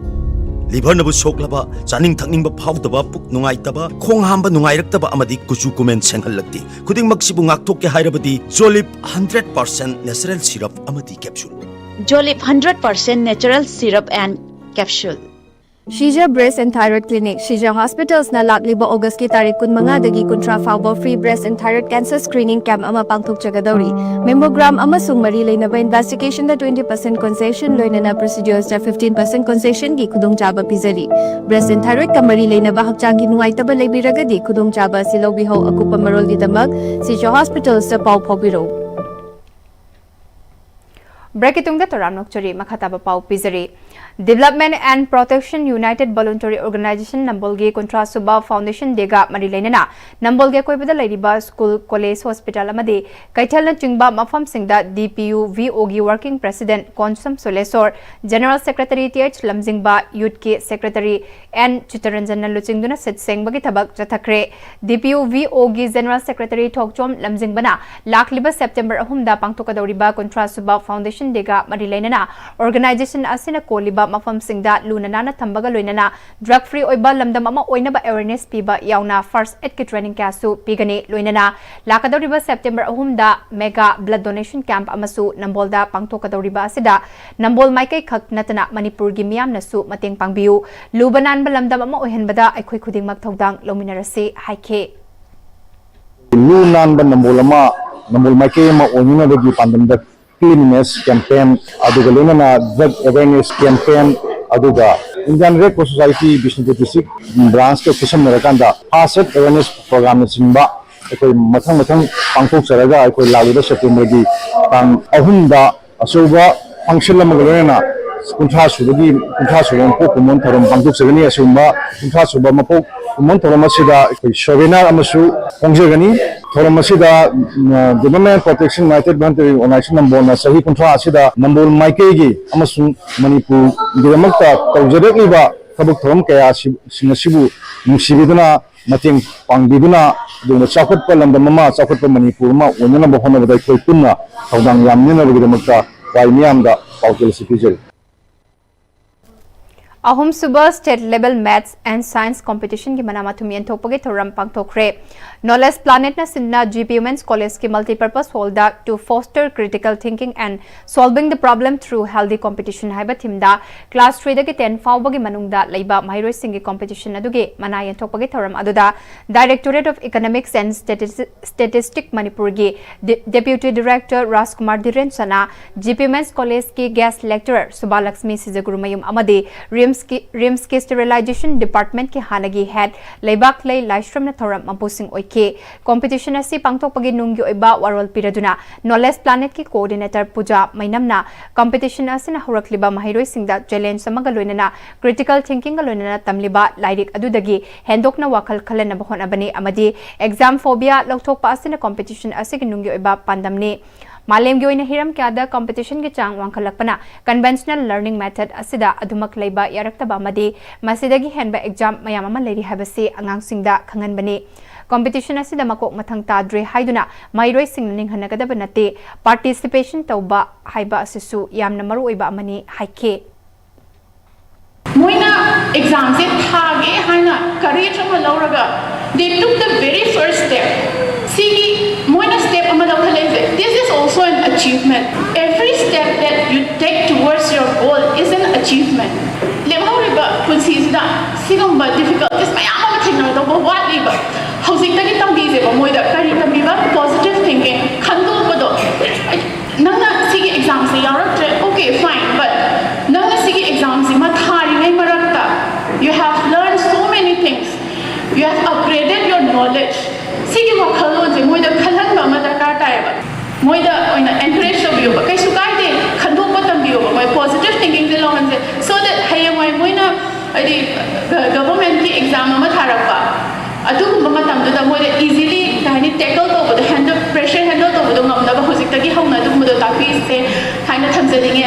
ꯂꯤꯚꯔꯅꯕꯨ ꯁꯣꯛꯂꯕ, ꯆꯥꯅꯤꯡ ꯊꯛꯅꯤꯡꯕ ꯐꯥꯎꯗꯕ, ꯄꯨꯛ ꯅꯨꯡꯉꯥꯏꯇꯕ, ꯈꯣꯡ ꯍꯥꯝꯕ ꯅꯨꯡꯉꯥꯏꯔꯛꯇꯕ ꯑꯃꯗꯤ ꯀꯨꯆꯨ ꯀꯨꯃꯦꯟ ꯁꯦꯡꯍꯜꯂꯛꯇꯦ꯫ ꯈꯨꯗꯤꯡꯃꯛꯁꯤꯕꯨ ꯉꯥꯛꯊꯣꯛꯀꯦ ꯍꯥꯏꯔꯕꯗꯤ ꯖꯣꯂꯤꯞ ꯍꯟꯗ꯭ꯔꯦꯠ ꯄꯥꯔꯁꯦꯟ ꯅꯦꯆꯔꯦꯜ ꯁꯤꯔꯞ ꯑꯃꯗꯤ capsule. Jolip hundred percent natural syrup and capsule. Shija Breast and Thyroid Clinic, Shija Hospitals ꯅ ꯂꯥꯛꯂꯤꯕ August ꯀꯤ ꯇꯥꯔꯤꯛ ꯀꯨꯟꯃꯉꯥꯗꯒꯤ ꯀꯨꯟꯊ꯭ꯔꯥ ꯐꯥꯎꯕ free breast and thyroid cancer screening camp ꯑꯃ ꯄꯥꯡꯊꯣꯛꯆꯒꯗꯧꯔꯤ꯫ Mammogram ꯑꯃꯁꯨꯡ ꯃꯔꯤ ꯂꯩꯅꯕ investigation ꯗ twenty percent concession ꯂꯣꯏꯅꯅ procedures ꯇ fifteen percent concession ꯒꯤ ꯈꯨꯗꯣꯡꯆꯥꯕ ꯄꯤꯖꯔꯤ꯫ Breast and thyroid ꯀ ꯃꯔꯤ ꯂꯩꯅꯕ ꯍꯛꯆꯥꯡꯒꯤ ꯅꯨꯡꯉꯥꯏꯇꯕ ꯂꯩꯕꯤꯔꯒꯗꯤ ꯈꯨꯗꯣꯡꯆꯥꯕ ꯑꯁꯤ ꯂꯧꯕꯤꯍꯧ꯫ ꯑꯀꯨꯞꯄ ꯃꯔꯣꯜꯒꯤꯗꯃꯛ Shija Hospitals ꯇ ꯄꯥꯎ ꯐꯥꯎꯕꯤꯔꯛꯎ꯫ Break ꯀꯤ ꯇꯨꯡꯗ ꯇꯔꯥꯝꯅ ꯑꯣꯛꯆꯔꯤ꯫ ꯃꯈꯥ ꯇꯥꯕ ꯄꯥꯎ ꯄꯤꯖꯔꯤ꯫ Development and Protection United Voluntary Organization ꯅꯝꯕꯣꯜꯒꯤ ꯀꯨꯟꯊ꯭ꯔꯥ ꯁꯨꯕ Foundation Day ꯒ ꯃꯔꯤ ꯂꯩꯅꯅ ꯅꯝꯕꯣꯜꯒꯤ ꯑꯀꯣꯏꯕꯗ ꯂꯩꯔꯤꯕ school, college, hospital ꯑꯃꯗꯤ ꯀꯩꯊꯦꯜꯅꯆꯤꯡꯕ ꯃꯐꯝꯁꯤꯡꯗ D P U V O ꯒꯤ Working President Konsam ꯁꯣꯂꯦꯁꯣꯔ, General Secretary T H ꯂꯝꯖꯤꯡꯕ, Youth ꯀꯤ Secretary N ꯆꯤꯠꯇꯔꯟꯖꯟꯅ ꯂꯨꯆꯤꯡꯗꯨꯅ ꯁꯤꯠ ꯁꯦꯡꯕꯒꯤ ꯊꯕꯛ ꯆꯠꯊꯈ꯭ꯔꯦ꯫ D P U V O ꯒꯤ General Secretary ꯊꯣꯛꯆꯣꯝ ꯂꯝꯖꯤꯡꯕꯅ ꯂꯥꯛꯂꯤꯕ September ꯑꯍꯨꯝꯗ ꯄꯥꯡꯊꯣꯛꯀꯗꯧꯔꯤꯕ ꯀꯨꯟꯊ꯭ꯔꯥ ꯁꯨꯕ Foundation Day ꯒ ꯃꯔꯤ ꯂꯩꯅꯅ organization ꯑꯁꯤꯅ ꯀꯣꯜꯂꯤꯕ ꯃꯐꯝꯁꯤꯡꯗ ꯂꯨꯅ ꯅꯥꯟꯅ ꯊꯝꯕꯒ ꯂꯣꯏꯅꯅ drug free ꯑꯣꯏꯕ ꯂꯝꯗꯝ ꯑꯃ ꯑꯣꯏꯅꯕ awareness ꯄꯤꯕ ꯌꯥꯎꯅ first aid ꯀꯤ training ꯀꯌꯥꯁꯨ ꯄꯤꯒꯅꯤ꯫ ꯂꯣꯏꯅꯅ ꯂꯥꯛꯀꯗꯧꯔꯤꯕ September ꯑꯍꯨꯝꯗ mega blood donation camp ꯑꯃꯁꯨ ꯅꯝꯕꯣꯜꯗ ꯄꯥꯡꯊꯣꯛꯀꯗꯧꯔꯤꯕ ꯑꯁꯤꯗ ꯅꯝꯕꯣꯜ ꯃꯥꯏꯀꯩ ꯈꯛ ꯅꯠꯇꯅ ꯃꯅꯤꯄꯨꯔꯒꯤ ꯃꯤꯌꯥꯝꯅꯁꯨ ꯃꯇꯦꯡ ꯄꯥꯡꯕꯤꯌꯨ꯫ ꯂꯨꯕ ꯅꯥꯟꯕ ꯂꯝꯗꯝ ꯑꯃ ꯑꯣꯏꯍꯟꯕꯗ ꯑꯩꯈꯣꯏ ꯈꯨꯗꯤꯡꯃꯛ ꯊꯧꯗꯥꯡ ꯂꯧꯃꯤꯟꯅꯔꯁꯤ ꯍꯥꯏꯈꯤ꯫ ꯂꯨ ꯅꯥꯟꯕ ꯅꯝꯕꯣꯜ ꯑꯃ, ꯅꯝꯕꯣꯜ ꯃꯥꯏꯀꯩ ꯑꯃ ꯑꯣꯏꯅꯅꯕꯒꯤ ꯄꯥꯟꯗꯝꯗ cleanliness campaign, ꯑꯗꯨꯒ ꯂꯣꯏꯅꯅ drug awareness campaign, ꯑꯗꯨꯒ Indian Red Cross Society Bishnupur district branch ꯀ ꯈꯨꯠꯁꯝꯅꯔꯀꯥꯟꯗ first aid awareness program ꯅꯆꯤꯡꯕ ꯑꯩꯈꯣꯏ ꯃꯊꯪ ꯃꯊꯪ ꯄꯥꯡꯊꯣꯛꯆꯔꯒ ꯑꯩꯈꯣꯏ ꯂꯥꯛꯂꯤꯕ September ꯒꯤ ꯇꯥꯡ ꯑꯍꯨꯝꯗ ꯑꯆꯧꯕ function ꯑꯃꯒ ꯂꯣꯏꯅꯅ ꯀꯨꯟꯊ꯭ꯔꯥ ꯁꯨꯕꯒꯤ, ꯀꯨꯟꯊ꯭ꯔꯥ ꯁꯨꯕ ꯃꯄꯣꯛ ꯀꯨꯝꯑꯣꯟ ꯊꯧꯔꯝ ꯄꯥꯡꯊꯣꯛꯆꯒꯅꯤ꯫ ꯑꯁꯤꯒꯨꯝꯕ ꯀꯨꯟꯊ꯭ꯔꯥ ꯁꯨꯕ ꯃꯄꯣꯛ ꯀꯨꯝꯑꯣꯟ ꯊꯧꯔꯝ ꯑꯁꯤꯗ ꯑꯩꯈꯣꯏ souvenir ꯑꯃꯁꯨ ꯐꯣꯡꯖꯒꯅꯤ꯫ ꯊꯧꯔꯝ ꯑꯁꯤꯗ, ꯎꯝ, Development Protection United Voluntary Organization ꯅꯝꯕꯣꯜꯅ ꯆꯍꯤ ꯀꯨꯟꯊ꯭ꯔꯥ ꯑꯁꯤꯗ ꯅꯝꯕꯣꯜ ꯃꯥꯏꯀꯩꯒꯤ ꯑꯃꯁꯨꯡ ꯃꯅꯤꯄꯨꯔꯒꯤꯗꯃꯛꯇ ꯇꯧꯖꯔꯛꯂꯤꯕ ꯊꯕꯛ ꯊꯧꯔꯝ ꯀꯌꯥꯁꯤꯡ ꯑꯁꯤꯕꯨ ꯅꯨꯡꯁꯤꯕꯤꯗꯨꯅ, ꯃꯇꯦꯡ ꯄꯥꯡꯕꯤꯗꯨꯅ, ꯑꯗꯨꯒꯨꯝꯕ ꯆꯥꯎꯈꯠꯄ ꯂꯝꯗꯝ ꯑꯃ, ꯆꯥꯎꯈꯠꯄ ꯃꯅꯤꯄꯨꯔ ꯑꯃ ꯑꯣꯏꯅꯅꯕ ꯍꯣꯠꯅꯕꯗ ꯑꯩꯈꯣꯏ ꯄꯨꯟꯅ ꯊꯧꯗꯥꯡ ꯌꯥꯃꯤꯟꯅꯅꯕꯒꯤꯗꯃꯛꯇ ꯈ꯭ꯋꯥꯏ ꯃꯤꯌꯥꯝꯗ ꯄꯥꯎꯖꯦꯜ ꯑꯁꯤ ꯄꯤꯖꯔꯤ꯫ ꯑꯍꯨꯝꯁꯨꯕ State Level Maths and Science Competition ꯒꯤ ꯃꯅꯥ ꯃꯊꯨꯝ ꯌꯦꯟꯊꯣꯛꯄꯒꯤ ꯊꯧꯔꯝ ꯄꯥꯡꯊꯣꯛꯈ꯭ꯔꯦ꯫ Knowledge Planet ꯅ ꯁꯤꯟꯅ G P Women's College ꯀꯤ Multipurpose Hall the To Foster Critical Thinking and Solving the Problem Through Healthy Competition ꯍꯥꯏꯕ theme ꯗ class three ꯗꯒꯤ ten ꯐꯥꯎꯕꯒꯤ ꯃꯅꯨꯡꯗ ꯂꯩꯕ ꯃꯍꯩꯔꯣꯏꯁꯤꯡꯒꯤ competition ꯑꯗꯨꯒꯤ ꯃꯅꯥ ꯌꯦꯟꯊꯣꯛꯄꯒꯤ ꯊꯧꯔꯝ ꯑꯗꯨꯗ Directorate of Economics and Statis-, Statistic ꯃꯅꯤꯄꯨꯔꯒꯤ ꯗꯤ-, Deputy Director ꯔꯥꯖꯀꯨꯃꯥꯔ ꯙꯤꯔꯦꯟ ꯁꯅꯥ, G P Women's College ꯀꯤ Guest Lecturer ꯁꯨꯕꯥꯂꯛꯁꯃꯤ ꯁꯤꯖꯒꯨꯔꯨꯃꯌꯨꯝ ꯑꯃꯗꯤ RIMS ꯀꯤ, RIMS ꯀꯤ Sterilization Department ꯀꯤ ꯍꯥꯟꯅꯒꯤ head ꯂꯩꯕꯥꯛꯂꯩ ꯂꯥꯏꯁ꯭ꯔꯝꯅ ꯊꯧꯔꯝ ꯃꯄꯨꯁꯤꯡ ꯑꯣꯏꯈꯤ꯫ Competition ꯑꯁꯤ ꯄꯥꯡꯊꯣꯛꯄꯒꯤ ꯅꯨꯡꯒꯤ ꯑꯣꯏꯕ ꯋꯥꯔꯣꯜ ꯄꯤꯔꯗꯨꯅ Knowledge Planet ꯀꯤ Coordinator ꯄꯨꯖꯥ ꯃꯩꯅꯝꯅ competition ꯑꯁꯤꯅ ꯍꯧꯔꯛꯂꯤꯕ ꯃꯍꯩꯔꯣꯏꯁꯤꯡꯗ challenge ꯑꯃꯒ ꯂꯣꯏꯅꯅ critical thinking ꯒ ꯂꯣꯏꯅꯅ ꯇꯝꯂꯤꯕ ꯂꯥꯏꯔꯤꯛ ꯑꯗꯨꯗꯒꯤ ꯍꯦꯟꯗꯣꯛꯅ ꯋꯥꯈꯜ ꯈꯜꯍꯟꯅꯕ ꯍꯣꯠꯅꯕꯅꯤ ꯑꯃꯗꯤ exam phobia ꯂꯧꯊꯣꯛꯄ ꯑꯁꯤꯅ competition ꯑꯁꯤꯒꯤ ꯅꯨꯡꯒꯤ ꯑꯣꯏꯕ ꯄꯥꯟꯗꯝꯅꯤ꯫ ꯃꯥꯂꯦꯝꯒꯤ ꯑꯣꯏꯅ ꯍꯤꯔꯝ ꯀꯌꯥꯗ competition ꯒꯤ ꯆꯥꯡ ꯋꯥꯡꯈꯠꯂꯛꯄꯅ conventional learning method ꯑꯁꯤꯗ ꯑꯗꯨꯃꯛ ꯂꯩꯕ ꯌꯥꯔꯛꯇꯕ ꯑꯃꯗꯤ ꯃꯁꯤꯗꯒꯤ ꯍꯦꯟꯕ exam ꯃꯌꯥꯝ ꯑꯃ ꯂꯩꯔꯤ ꯍꯥꯏꯕꯁꯤ ꯑꯉꯥꯡꯁꯤꯡꯗ ꯈꯪꯍꯟꯕꯅꯤ꯫ Competition ꯑꯁꯤꯗ ꯃꯀꯣꯛ ꯃꯊꯪ ꯇꯥꯗ꯭ꯔꯦ ꯍꯥꯏꯗꯨꯅ ꯃꯍꯩꯔꯣꯏꯁꯤꯡꯅ ꯅꯤꯡꯍꯟꯅꯒꯗꯕ ꯅꯠꯇꯦ꯫ Participation ꯇꯧꯕ ꯍꯥꯏꯕ ꯑꯁꯤꯁꯨ ꯌꯥꯝꯅ ꯃꯔꯨꯑꯣꯏꯕ ꯑꯃꯅꯤ ꯍꯥꯏꯈꯤ꯫ ꯃꯣꯏꯅ exam ꯁꯦ ꯊꯥꯒꯦ ꯍꯥꯏꯅ courage ꯑꯃ ꯂꯧꯔꯒ they took the very first step. ꯁꯤꯒꯤ ꯃꯣꯏꯅ step ꯑꯃ ꯂꯧꯈꯠꯂꯛꯏꯁꯦ, this is also an achievement. Every step that you take towards your goal is an achievement. ꯂꯦꯝꯍꯧꯔꯤꯕ ꯄꯨꯟꯁꯤꯁꯤꯗ ꯁꯤꯒꯨꯝꯕ difficulties ꯃꯌꯥꯝ ꯑꯃ ꯊꯦꯡꯅꯒꯗꯧꯕ ꯋꯥꯠꯂꯤꯕ꯫ ꯍꯧꯖꯤꯛꯇꯒꯤ ꯇꯝꯕꯤꯁꯦꯕ ꯃꯣꯏꯗ꯫ ꯀꯔꯤ ꯇꯝꯕꯤꯕ? Positive thinking, ꯈꯟꯗꯣꯛꯄꯗꯣ꯫ ꯅꯪꯅ ꯁꯤꯒꯤ exam say ꯌꯥꯎꯔꯛꯇ꯭ꯔꯦ, okay, fine, but ꯅꯪꯅ ꯁꯤꯒꯤ exam ꯁꯤꯃ ꯊꯥꯔꯤꯉꯩ ꯃꯔꯛꯇ you have learned so many things, you have upgraded your knowledge. ꯁꯤꯒꯤ ꯋꯥꯈꯜꯂꯣꯟꯁꯦ ꯃꯣꯏꯗ ꯈꯜꯍꯟꯕ ꯑꯃ ꯗꯔꯀꯥꯔ ꯇꯥꯏꯌꯦꯕ꯫ ꯃꯣꯏꯗ ꯑꯣꯏꯅ encourage ꯇꯧꯕꯤꯌꯣꯕ, ꯀꯩꯁꯨ ꯀꯥꯏꯗꯦ, ꯈꯟꯗꯣꯛꯄ ꯇꯝꯕꯤꯌꯣꯕ, ꯃꯣꯏ positive thinking say ꯂꯧꯍꯟꯁꯦ, so that ꯍꯌꯦꯡꯋꯥꯏ ꯃꯣꯏꯅ ꯍꯥꯏꯗꯤ ꯒ-, government ꯀꯤ exam ꯑꯃ ꯊꯥꯔꯛꯄ ꯑꯗꯨꯒꯨꯝꯕ ꯃꯇꯝꯗꯨꯗ ꯃꯣꯏꯗ easily ꯀꯩ ꯍꯥꯏꯅꯤ, tackle ꯇꯧꯕꯗꯣ, handle, pressure handle ꯇꯧꯕꯗꯣ ꯉꯝꯅꯕ ꯍꯧꯖꯤꯛꯇꯒꯤ ꯍꯧꯅ ꯑꯗꯨꯒꯨꯝꯕꯗꯣ ꯇꯥꯛꯄꯤꯁꯦ ꯍꯥꯏꯅ ꯊꯝꯖꯅꯤꯡꯉꯦ꯫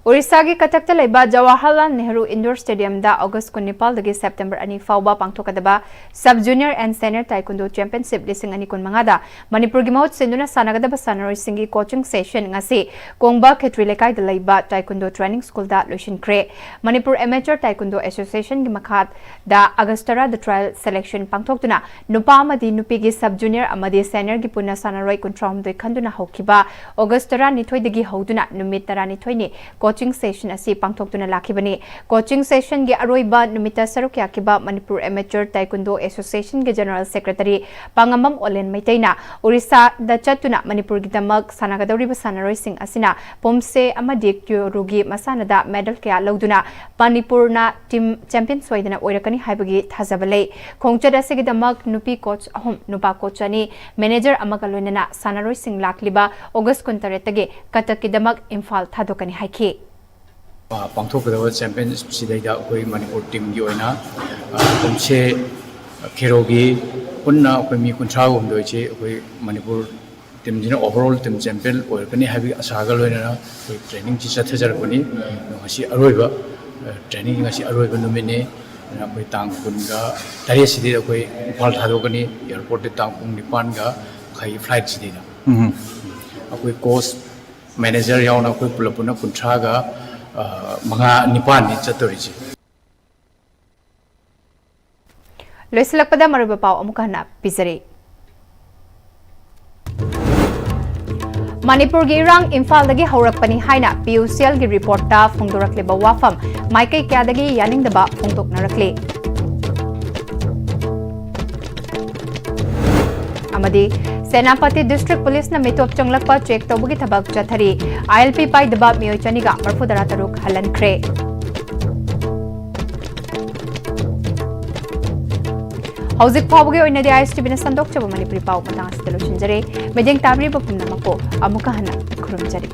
ꯑꯣꯔꯤꯁꯥꯒꯤ ꯀꯇꯛꯇ ꯂꯩꯕ ꯖꯋꯥꯍꯔꯂꯥꯜ ꯅꯦꯍꯔꯨ ꯏꯟꯗꯣꯔ ꯁ꯭ꯇꯦꯗꯤꯌꯝꯗ ꯑꯣꯒꯁ ꯀꯨꯟꯅꯤꯄꯥꯜꯗꯒꯤ ꯁꯦꯞꯇꯦꯝꯕꯔ ꯑꯅꯤ ꯐꯥꯎꯕ ꯄꯥꯡꯊꯣꯛꯀꯗꯕ sub junior and senior taekwondo championship ꯂꯤꯁꯤꯡ ꯑꯅꯤ ꯀꯨꯟꯃꯉꯥꯗ ꯃꯅꯤꯄꯨꯔꯒꯤ ꯃꯍꯨꯠ ꯁꯤꯟꯗꯨꯅ ꯁꯥꯟꯅꯒꯗꯕ ꯁꯥꯟꯅꯔꯣꯏꯁꯤꯡꯒꯤ ꯀꯣꯆꯤꯡ ꯁꯦꯁꯟ ꯉꯁꯤ ꯀꯣꯡꯕ ꯈꯦꯇ꯭ꯔꯤ ꯂꯩꯀꯥꯏꯗ ꯂꯩꯕ ꯇꯥꯏꯀꯨꯟꯗꯣ ꯇ꯭ꯔꯦꯅꯤꯡ ꯁ꯭ꯀꯨꯜꯗ ꯂꯣꯏꯁꯤꯟꯈ꯭ꯔꯦ꯫ ꯃꯅꯤꯄꯨꯔ ꯑꯦꯃꯦꯆꯔ ꯇꯥꯏꯀꯨꯟꯗꯣ ꯑꯦꯁꯣꯁꯤꯌꯦꯁꯟꯒꯤ ꯃꯈꯥꯗ ꯑꯒꯁ ꯇꯔꯥꯗ ꯇ꯭ꯔꯥꯌꯦꯜ ꯁꯦꯂꯦꯛꯁꯟ ꯄꯥꯡꯊꯣꯛꯇꯨꯅ ꯅꯨꯄꯥ ꯑꯃꯗꯤ ꯅꯨꯄꯤꯒꯤ ꯁꯕ ꯖꯨꯅꯤꯌꯔ ꯑꯃꯗꯤ ꯁꯦꯅꯤꯌꯔꯒꯤ ꯄꯨꯟꯅ ꯁꯥꯟꯅꯔꯣꯏ ꯀꯨꯟꯊ꯭ꯔꯥꯍꯨꯝꯗꯣꯏ ꯈꯟꯗꯨꯅ ꯍꯧꯈꯤꯕ ꯑꯣꯒꯁ ꯇꯔꯥꯅꯤꯊꯣꯏꯗꯒꯤ ꯍꯧꯗꯨꯅ ꯅꯨꯃꯤꯠ ꯇꯔꯥꯅꯤꯊꯣꯏꯅꯤ ꯀꯣꯆꯤꯡ ꯁꯦꯁꯟ ꯑꯁꯤ ꯄꯥꯡꯊꯣꯛꯇꯨꯅ ꯂꯥꯛꯈꯤꯕꯅꯤ꯫ ꯀꯣꯆꯤꯡ ꯁꯦꯁꯟꯒꯤ ꯑꯔꯣꯏꯕ ꯅꯨꯃꯤꯠꯇ ꯁꯔꯨꯛ ꯌꯥꯈꯤꯕ ꯃꯅꯤꯄꯨꯔ ꯑꯦꯃꯦꯆꯔ ꯇꯥꯏꯀꯨꯟꯗꯣ ꯑꯦꯁꯣꯁꯤꯌꯦꯁꯟꯒꯤ ꯖꯦꯅꯔꯦꯜ ꯁꯦꯀ꯭ꯔꯦꯇꯔꯤ ꯄꯥꯉꯝꯕꯝ ꯑꯣꯂꯦꯟ ꯃꯩꯇꯩꯅ ꯑꯣꯔꯤꯁꯥꯗ ꯆꯠꯇꯨꯅ ꯃꯅꯤꯄꯨꯔꯒꯤꯗꯃꯛ ꯁꯥꯟꯅꯒꯗꯧꯔꯤꯕ ꯁꯥꯟꯅꯔꯣꯏꯁꯤꯡ ꯑꯁꯤꯅ ꯄꯨꯝꯁꯦ ꯑꯃꯗꯤ ꯀ꯭ꯌꯨꯔꯨꯒꯤ ꯃꯁꯥꯟꯅꯗ ꯃꯦꯗꯜ ꯀꯌꯥ ꯂꯧꯗꯨꯅ ꯃꯅꯤꯄꯨꯔꯅ ꯇꯤꯝ ꯆꯦꯝꯄꯤꯌꯟ ꯁꯣꯏꯗꯅ ꯑꯣꯏꯔꯛꯀꯅꯤ ꯍꯥꯏꯕꯒꯤ ꯊꯥꯖꯕ ꯂꯩ꯫ ꯈꯣꯡꯆꯠ ꯑꯁꯤꯒꯤꯗꯃꯛ ꯅꯨꯄꯤ ꯀꯣꯆ ꯑꯍꯨꯝ, ꯅꯨꯄꯥ ꯀꯣꯆ ꯑꯅꯤ, ꯃꯦꯅꯦꯖꯔ ꯑꯃꯒ ꯂꯣꯏꯅꯅ ꯁꯥꯟꯅꯔꯣꯏꯁꯤꯡ ꯂꯥꯛꯂꯤꯕ ꯑꯣꯒꯁ ꯀꯨꯟꯇꯔꯦꯠꯇꯒꯤ ꯀꯇꯛꯀꯤꯗꯃꯛ ꯏꯝꯐꯥꯜ ꯊꯥꯗꯣꯛꯀꯅꯤ ꯍꯥꯏꯈꯤ꯫ ꯄꯥꯡꯊꯣꯛꯀꯗꯕ ꯆꯦꯝꯄꯤꯌꯟꯁꯤꯞꯁꯤꯗꯩꯗ ꯑꯩꯈꯣꯏ ꯃꯅꯤꯄꯨꯔ ꯇꯤꯝꯒꯤ ꯑꯣꯏꯅ ꯀꯨꯝꯁꯦ ꯈꯦꯔꯣꯒꯤ ꯄꯨꯟꯅ ꯑꯩꯈꯣꯏ ꯃꯤ ꯀꯨꯟꯊ꯭ꯔꯥ ꯍꯨꯝꯗꯣꯏꯁꯤ ꯑꯩꯈꯣꯏ ꯃꯅꯤꯄꯨꯔ ꯇꯤꯝꯁꯤꯅ ꯑꯣꯚꯔꯑꯣꯜ ꯇꯤꯝ ꯆꯦꯝꯄꯤꯌꯟ ꯑꯣꯏꯔꯛꯀꯅꯤ ꯍꯥꯏꯕꯒꯤ ꯑꯁꯥꯒ ꯂꯣꯏꯅꯅ ꯑꯩꯈꯣꯏ ꯇ꯭ꯔꯦꯅꯤꯡꯁꯤ ꯆꯠꯊꯖꯔꯛꯄꯅꯤ꯫ ꯉꯁꯤ ꯑꯔꯣꯏꯕ ꯇ꯭ꯔꯦꯅꯤꯡ ꯉꯁꯤ ꯑꯔꯣꯏꯕ ꯅꯨꯃꯤꯠꯅꯤ꯫ ꯑꯗꯨꯅ ꯑꯩꯈꯣꯏ ꯇꯥꯡ ꯀꯨꯟꯒ ꯇꯔꯦꯠꯁꯤꯗꯤ ꯑꯩꯈꯣꯏ ꯏꯝꯐꯥꯜ ꯊꯥꯗꯣꯛꯀꯅꯤ꯫ ꯑꯦꯌꯥꯔꯄꯣꯔꯠꯇ ꯇꯥꯡ ꯄꯨꯡ ꯅꯤꯄꯥꯟꯒ ꯃꯈꯥꯏꯒꯤ ꯐ꯭ꯂꯥꯏꯠꯁꯤꯗꯩꯗ ꯑꯩꯈꯣꯏ ꯀꯣꯆ, ꯃꯦꯅꯦꯖꯔ ꯌꯥꯎꯅ ꯑꯩꯈꯣꯏ ꯄꯨꯂꯞ ꯄꯨꯟꯅ ꯀꯨꯟꯊ꯭ꯔꯥꯒ ꯃꯉꯥ ꯅꯤꯄꯥꯟꯅꯤ ꯆꯠꯇꯣꯔꯤꯁꯦ꯫ ꯂꯣꯏꯁꯤꯜꯂꯛꯄꯗ ꯃꯔꯨꯑꯣꯏꯕ ꯄꯥꯎ ꯑꯃꯨꯛ ꯍꯟꯅ ꯄꯤꯖꯔꯤ꯫ ꯃꯅꯤꯄꯨꯔꯒꯤ ꯏꯔꯥꯡ ꯏꯝꯐꯥꯜꯗꯒꯤ ꯍꯧꯔꯛꯄꯅꯤ ꯍꯥꯏꯅ ꯄꯤ ꯌꯨ ꯁꯤ ꯑꯦꯜꯒꯤ ꯔꯤꯄꯣꯔꯠꯇ ꯐꯣꯡꯗꯣꯔꯛꯂꯤꯕ ꯋꯥꯐꯝ ꯃꯥꯏꯀꯩ ꯀꯌꯥꯗꯒꯤ ꯌꯥꯅꯤꯡꯗꯕ ꯐꯣꯡꯗꯣꯛꯅꯔꯛꯂꯤ꯫ ꯑꯃꯗꯤ ꯁꯦꯅꯥꯄꯇꯤ ꯗꯤꯁꯇ꯭ꯔꯤꯛ ꯄꯨꯂꯤꯁꯅ ꯃꯤꯇꯣꯞ ꯆꯪꯂꯛꯄ ꯆꯦꯛ ꯇꯧꯕꯒꯤ ꯊꯕꯛ ꯆꯠꯊꯔꯤ꯫ ꯑꯥꯏ ꯑꯦꯜ ꯄꯤ ꯄꯥꯏꯗꯕ ꯃꯤꯑꯣꯏ ꯆꯅꯤꯒ ꯃꯔꯐꯨ ꯇꯔꯥ ꯇꯔꯨꯛ ꯍꯜꯍꯟꯈ꯭ꯔꯦ꯫ ꯍꯧꯖꯤꯛ ꯐꯥꯎꯕꯒꯤ ꯑꯣꯏꯅꯗꯤ ꯑꯥꯏ ꯑꯦꯁ ꯇꯤ ꯚꯤꯅ ꯁꯟꯗꯣꯛꯆꯕ ꯃꯅꯤꯄꯨꯔꯤ ꯄꯥꯎ ꯃꯇꯥꯡ ꯑꯁꯤꯗ ꯂꯣꯏꯁꯤꯟꯖꯔꯦ꯫ ꯃꯤꯠꯌꯦꯡ ꯇꯥꯕꯤꯔꯤꯕ ꯄꯨꯝꯅꯃꯛꯄꯨ ꯑꯃꯨꯛꯀ ꯍꯟꯅ ꯈꯨꯔꯨꯝꯖꯔꯤ꯫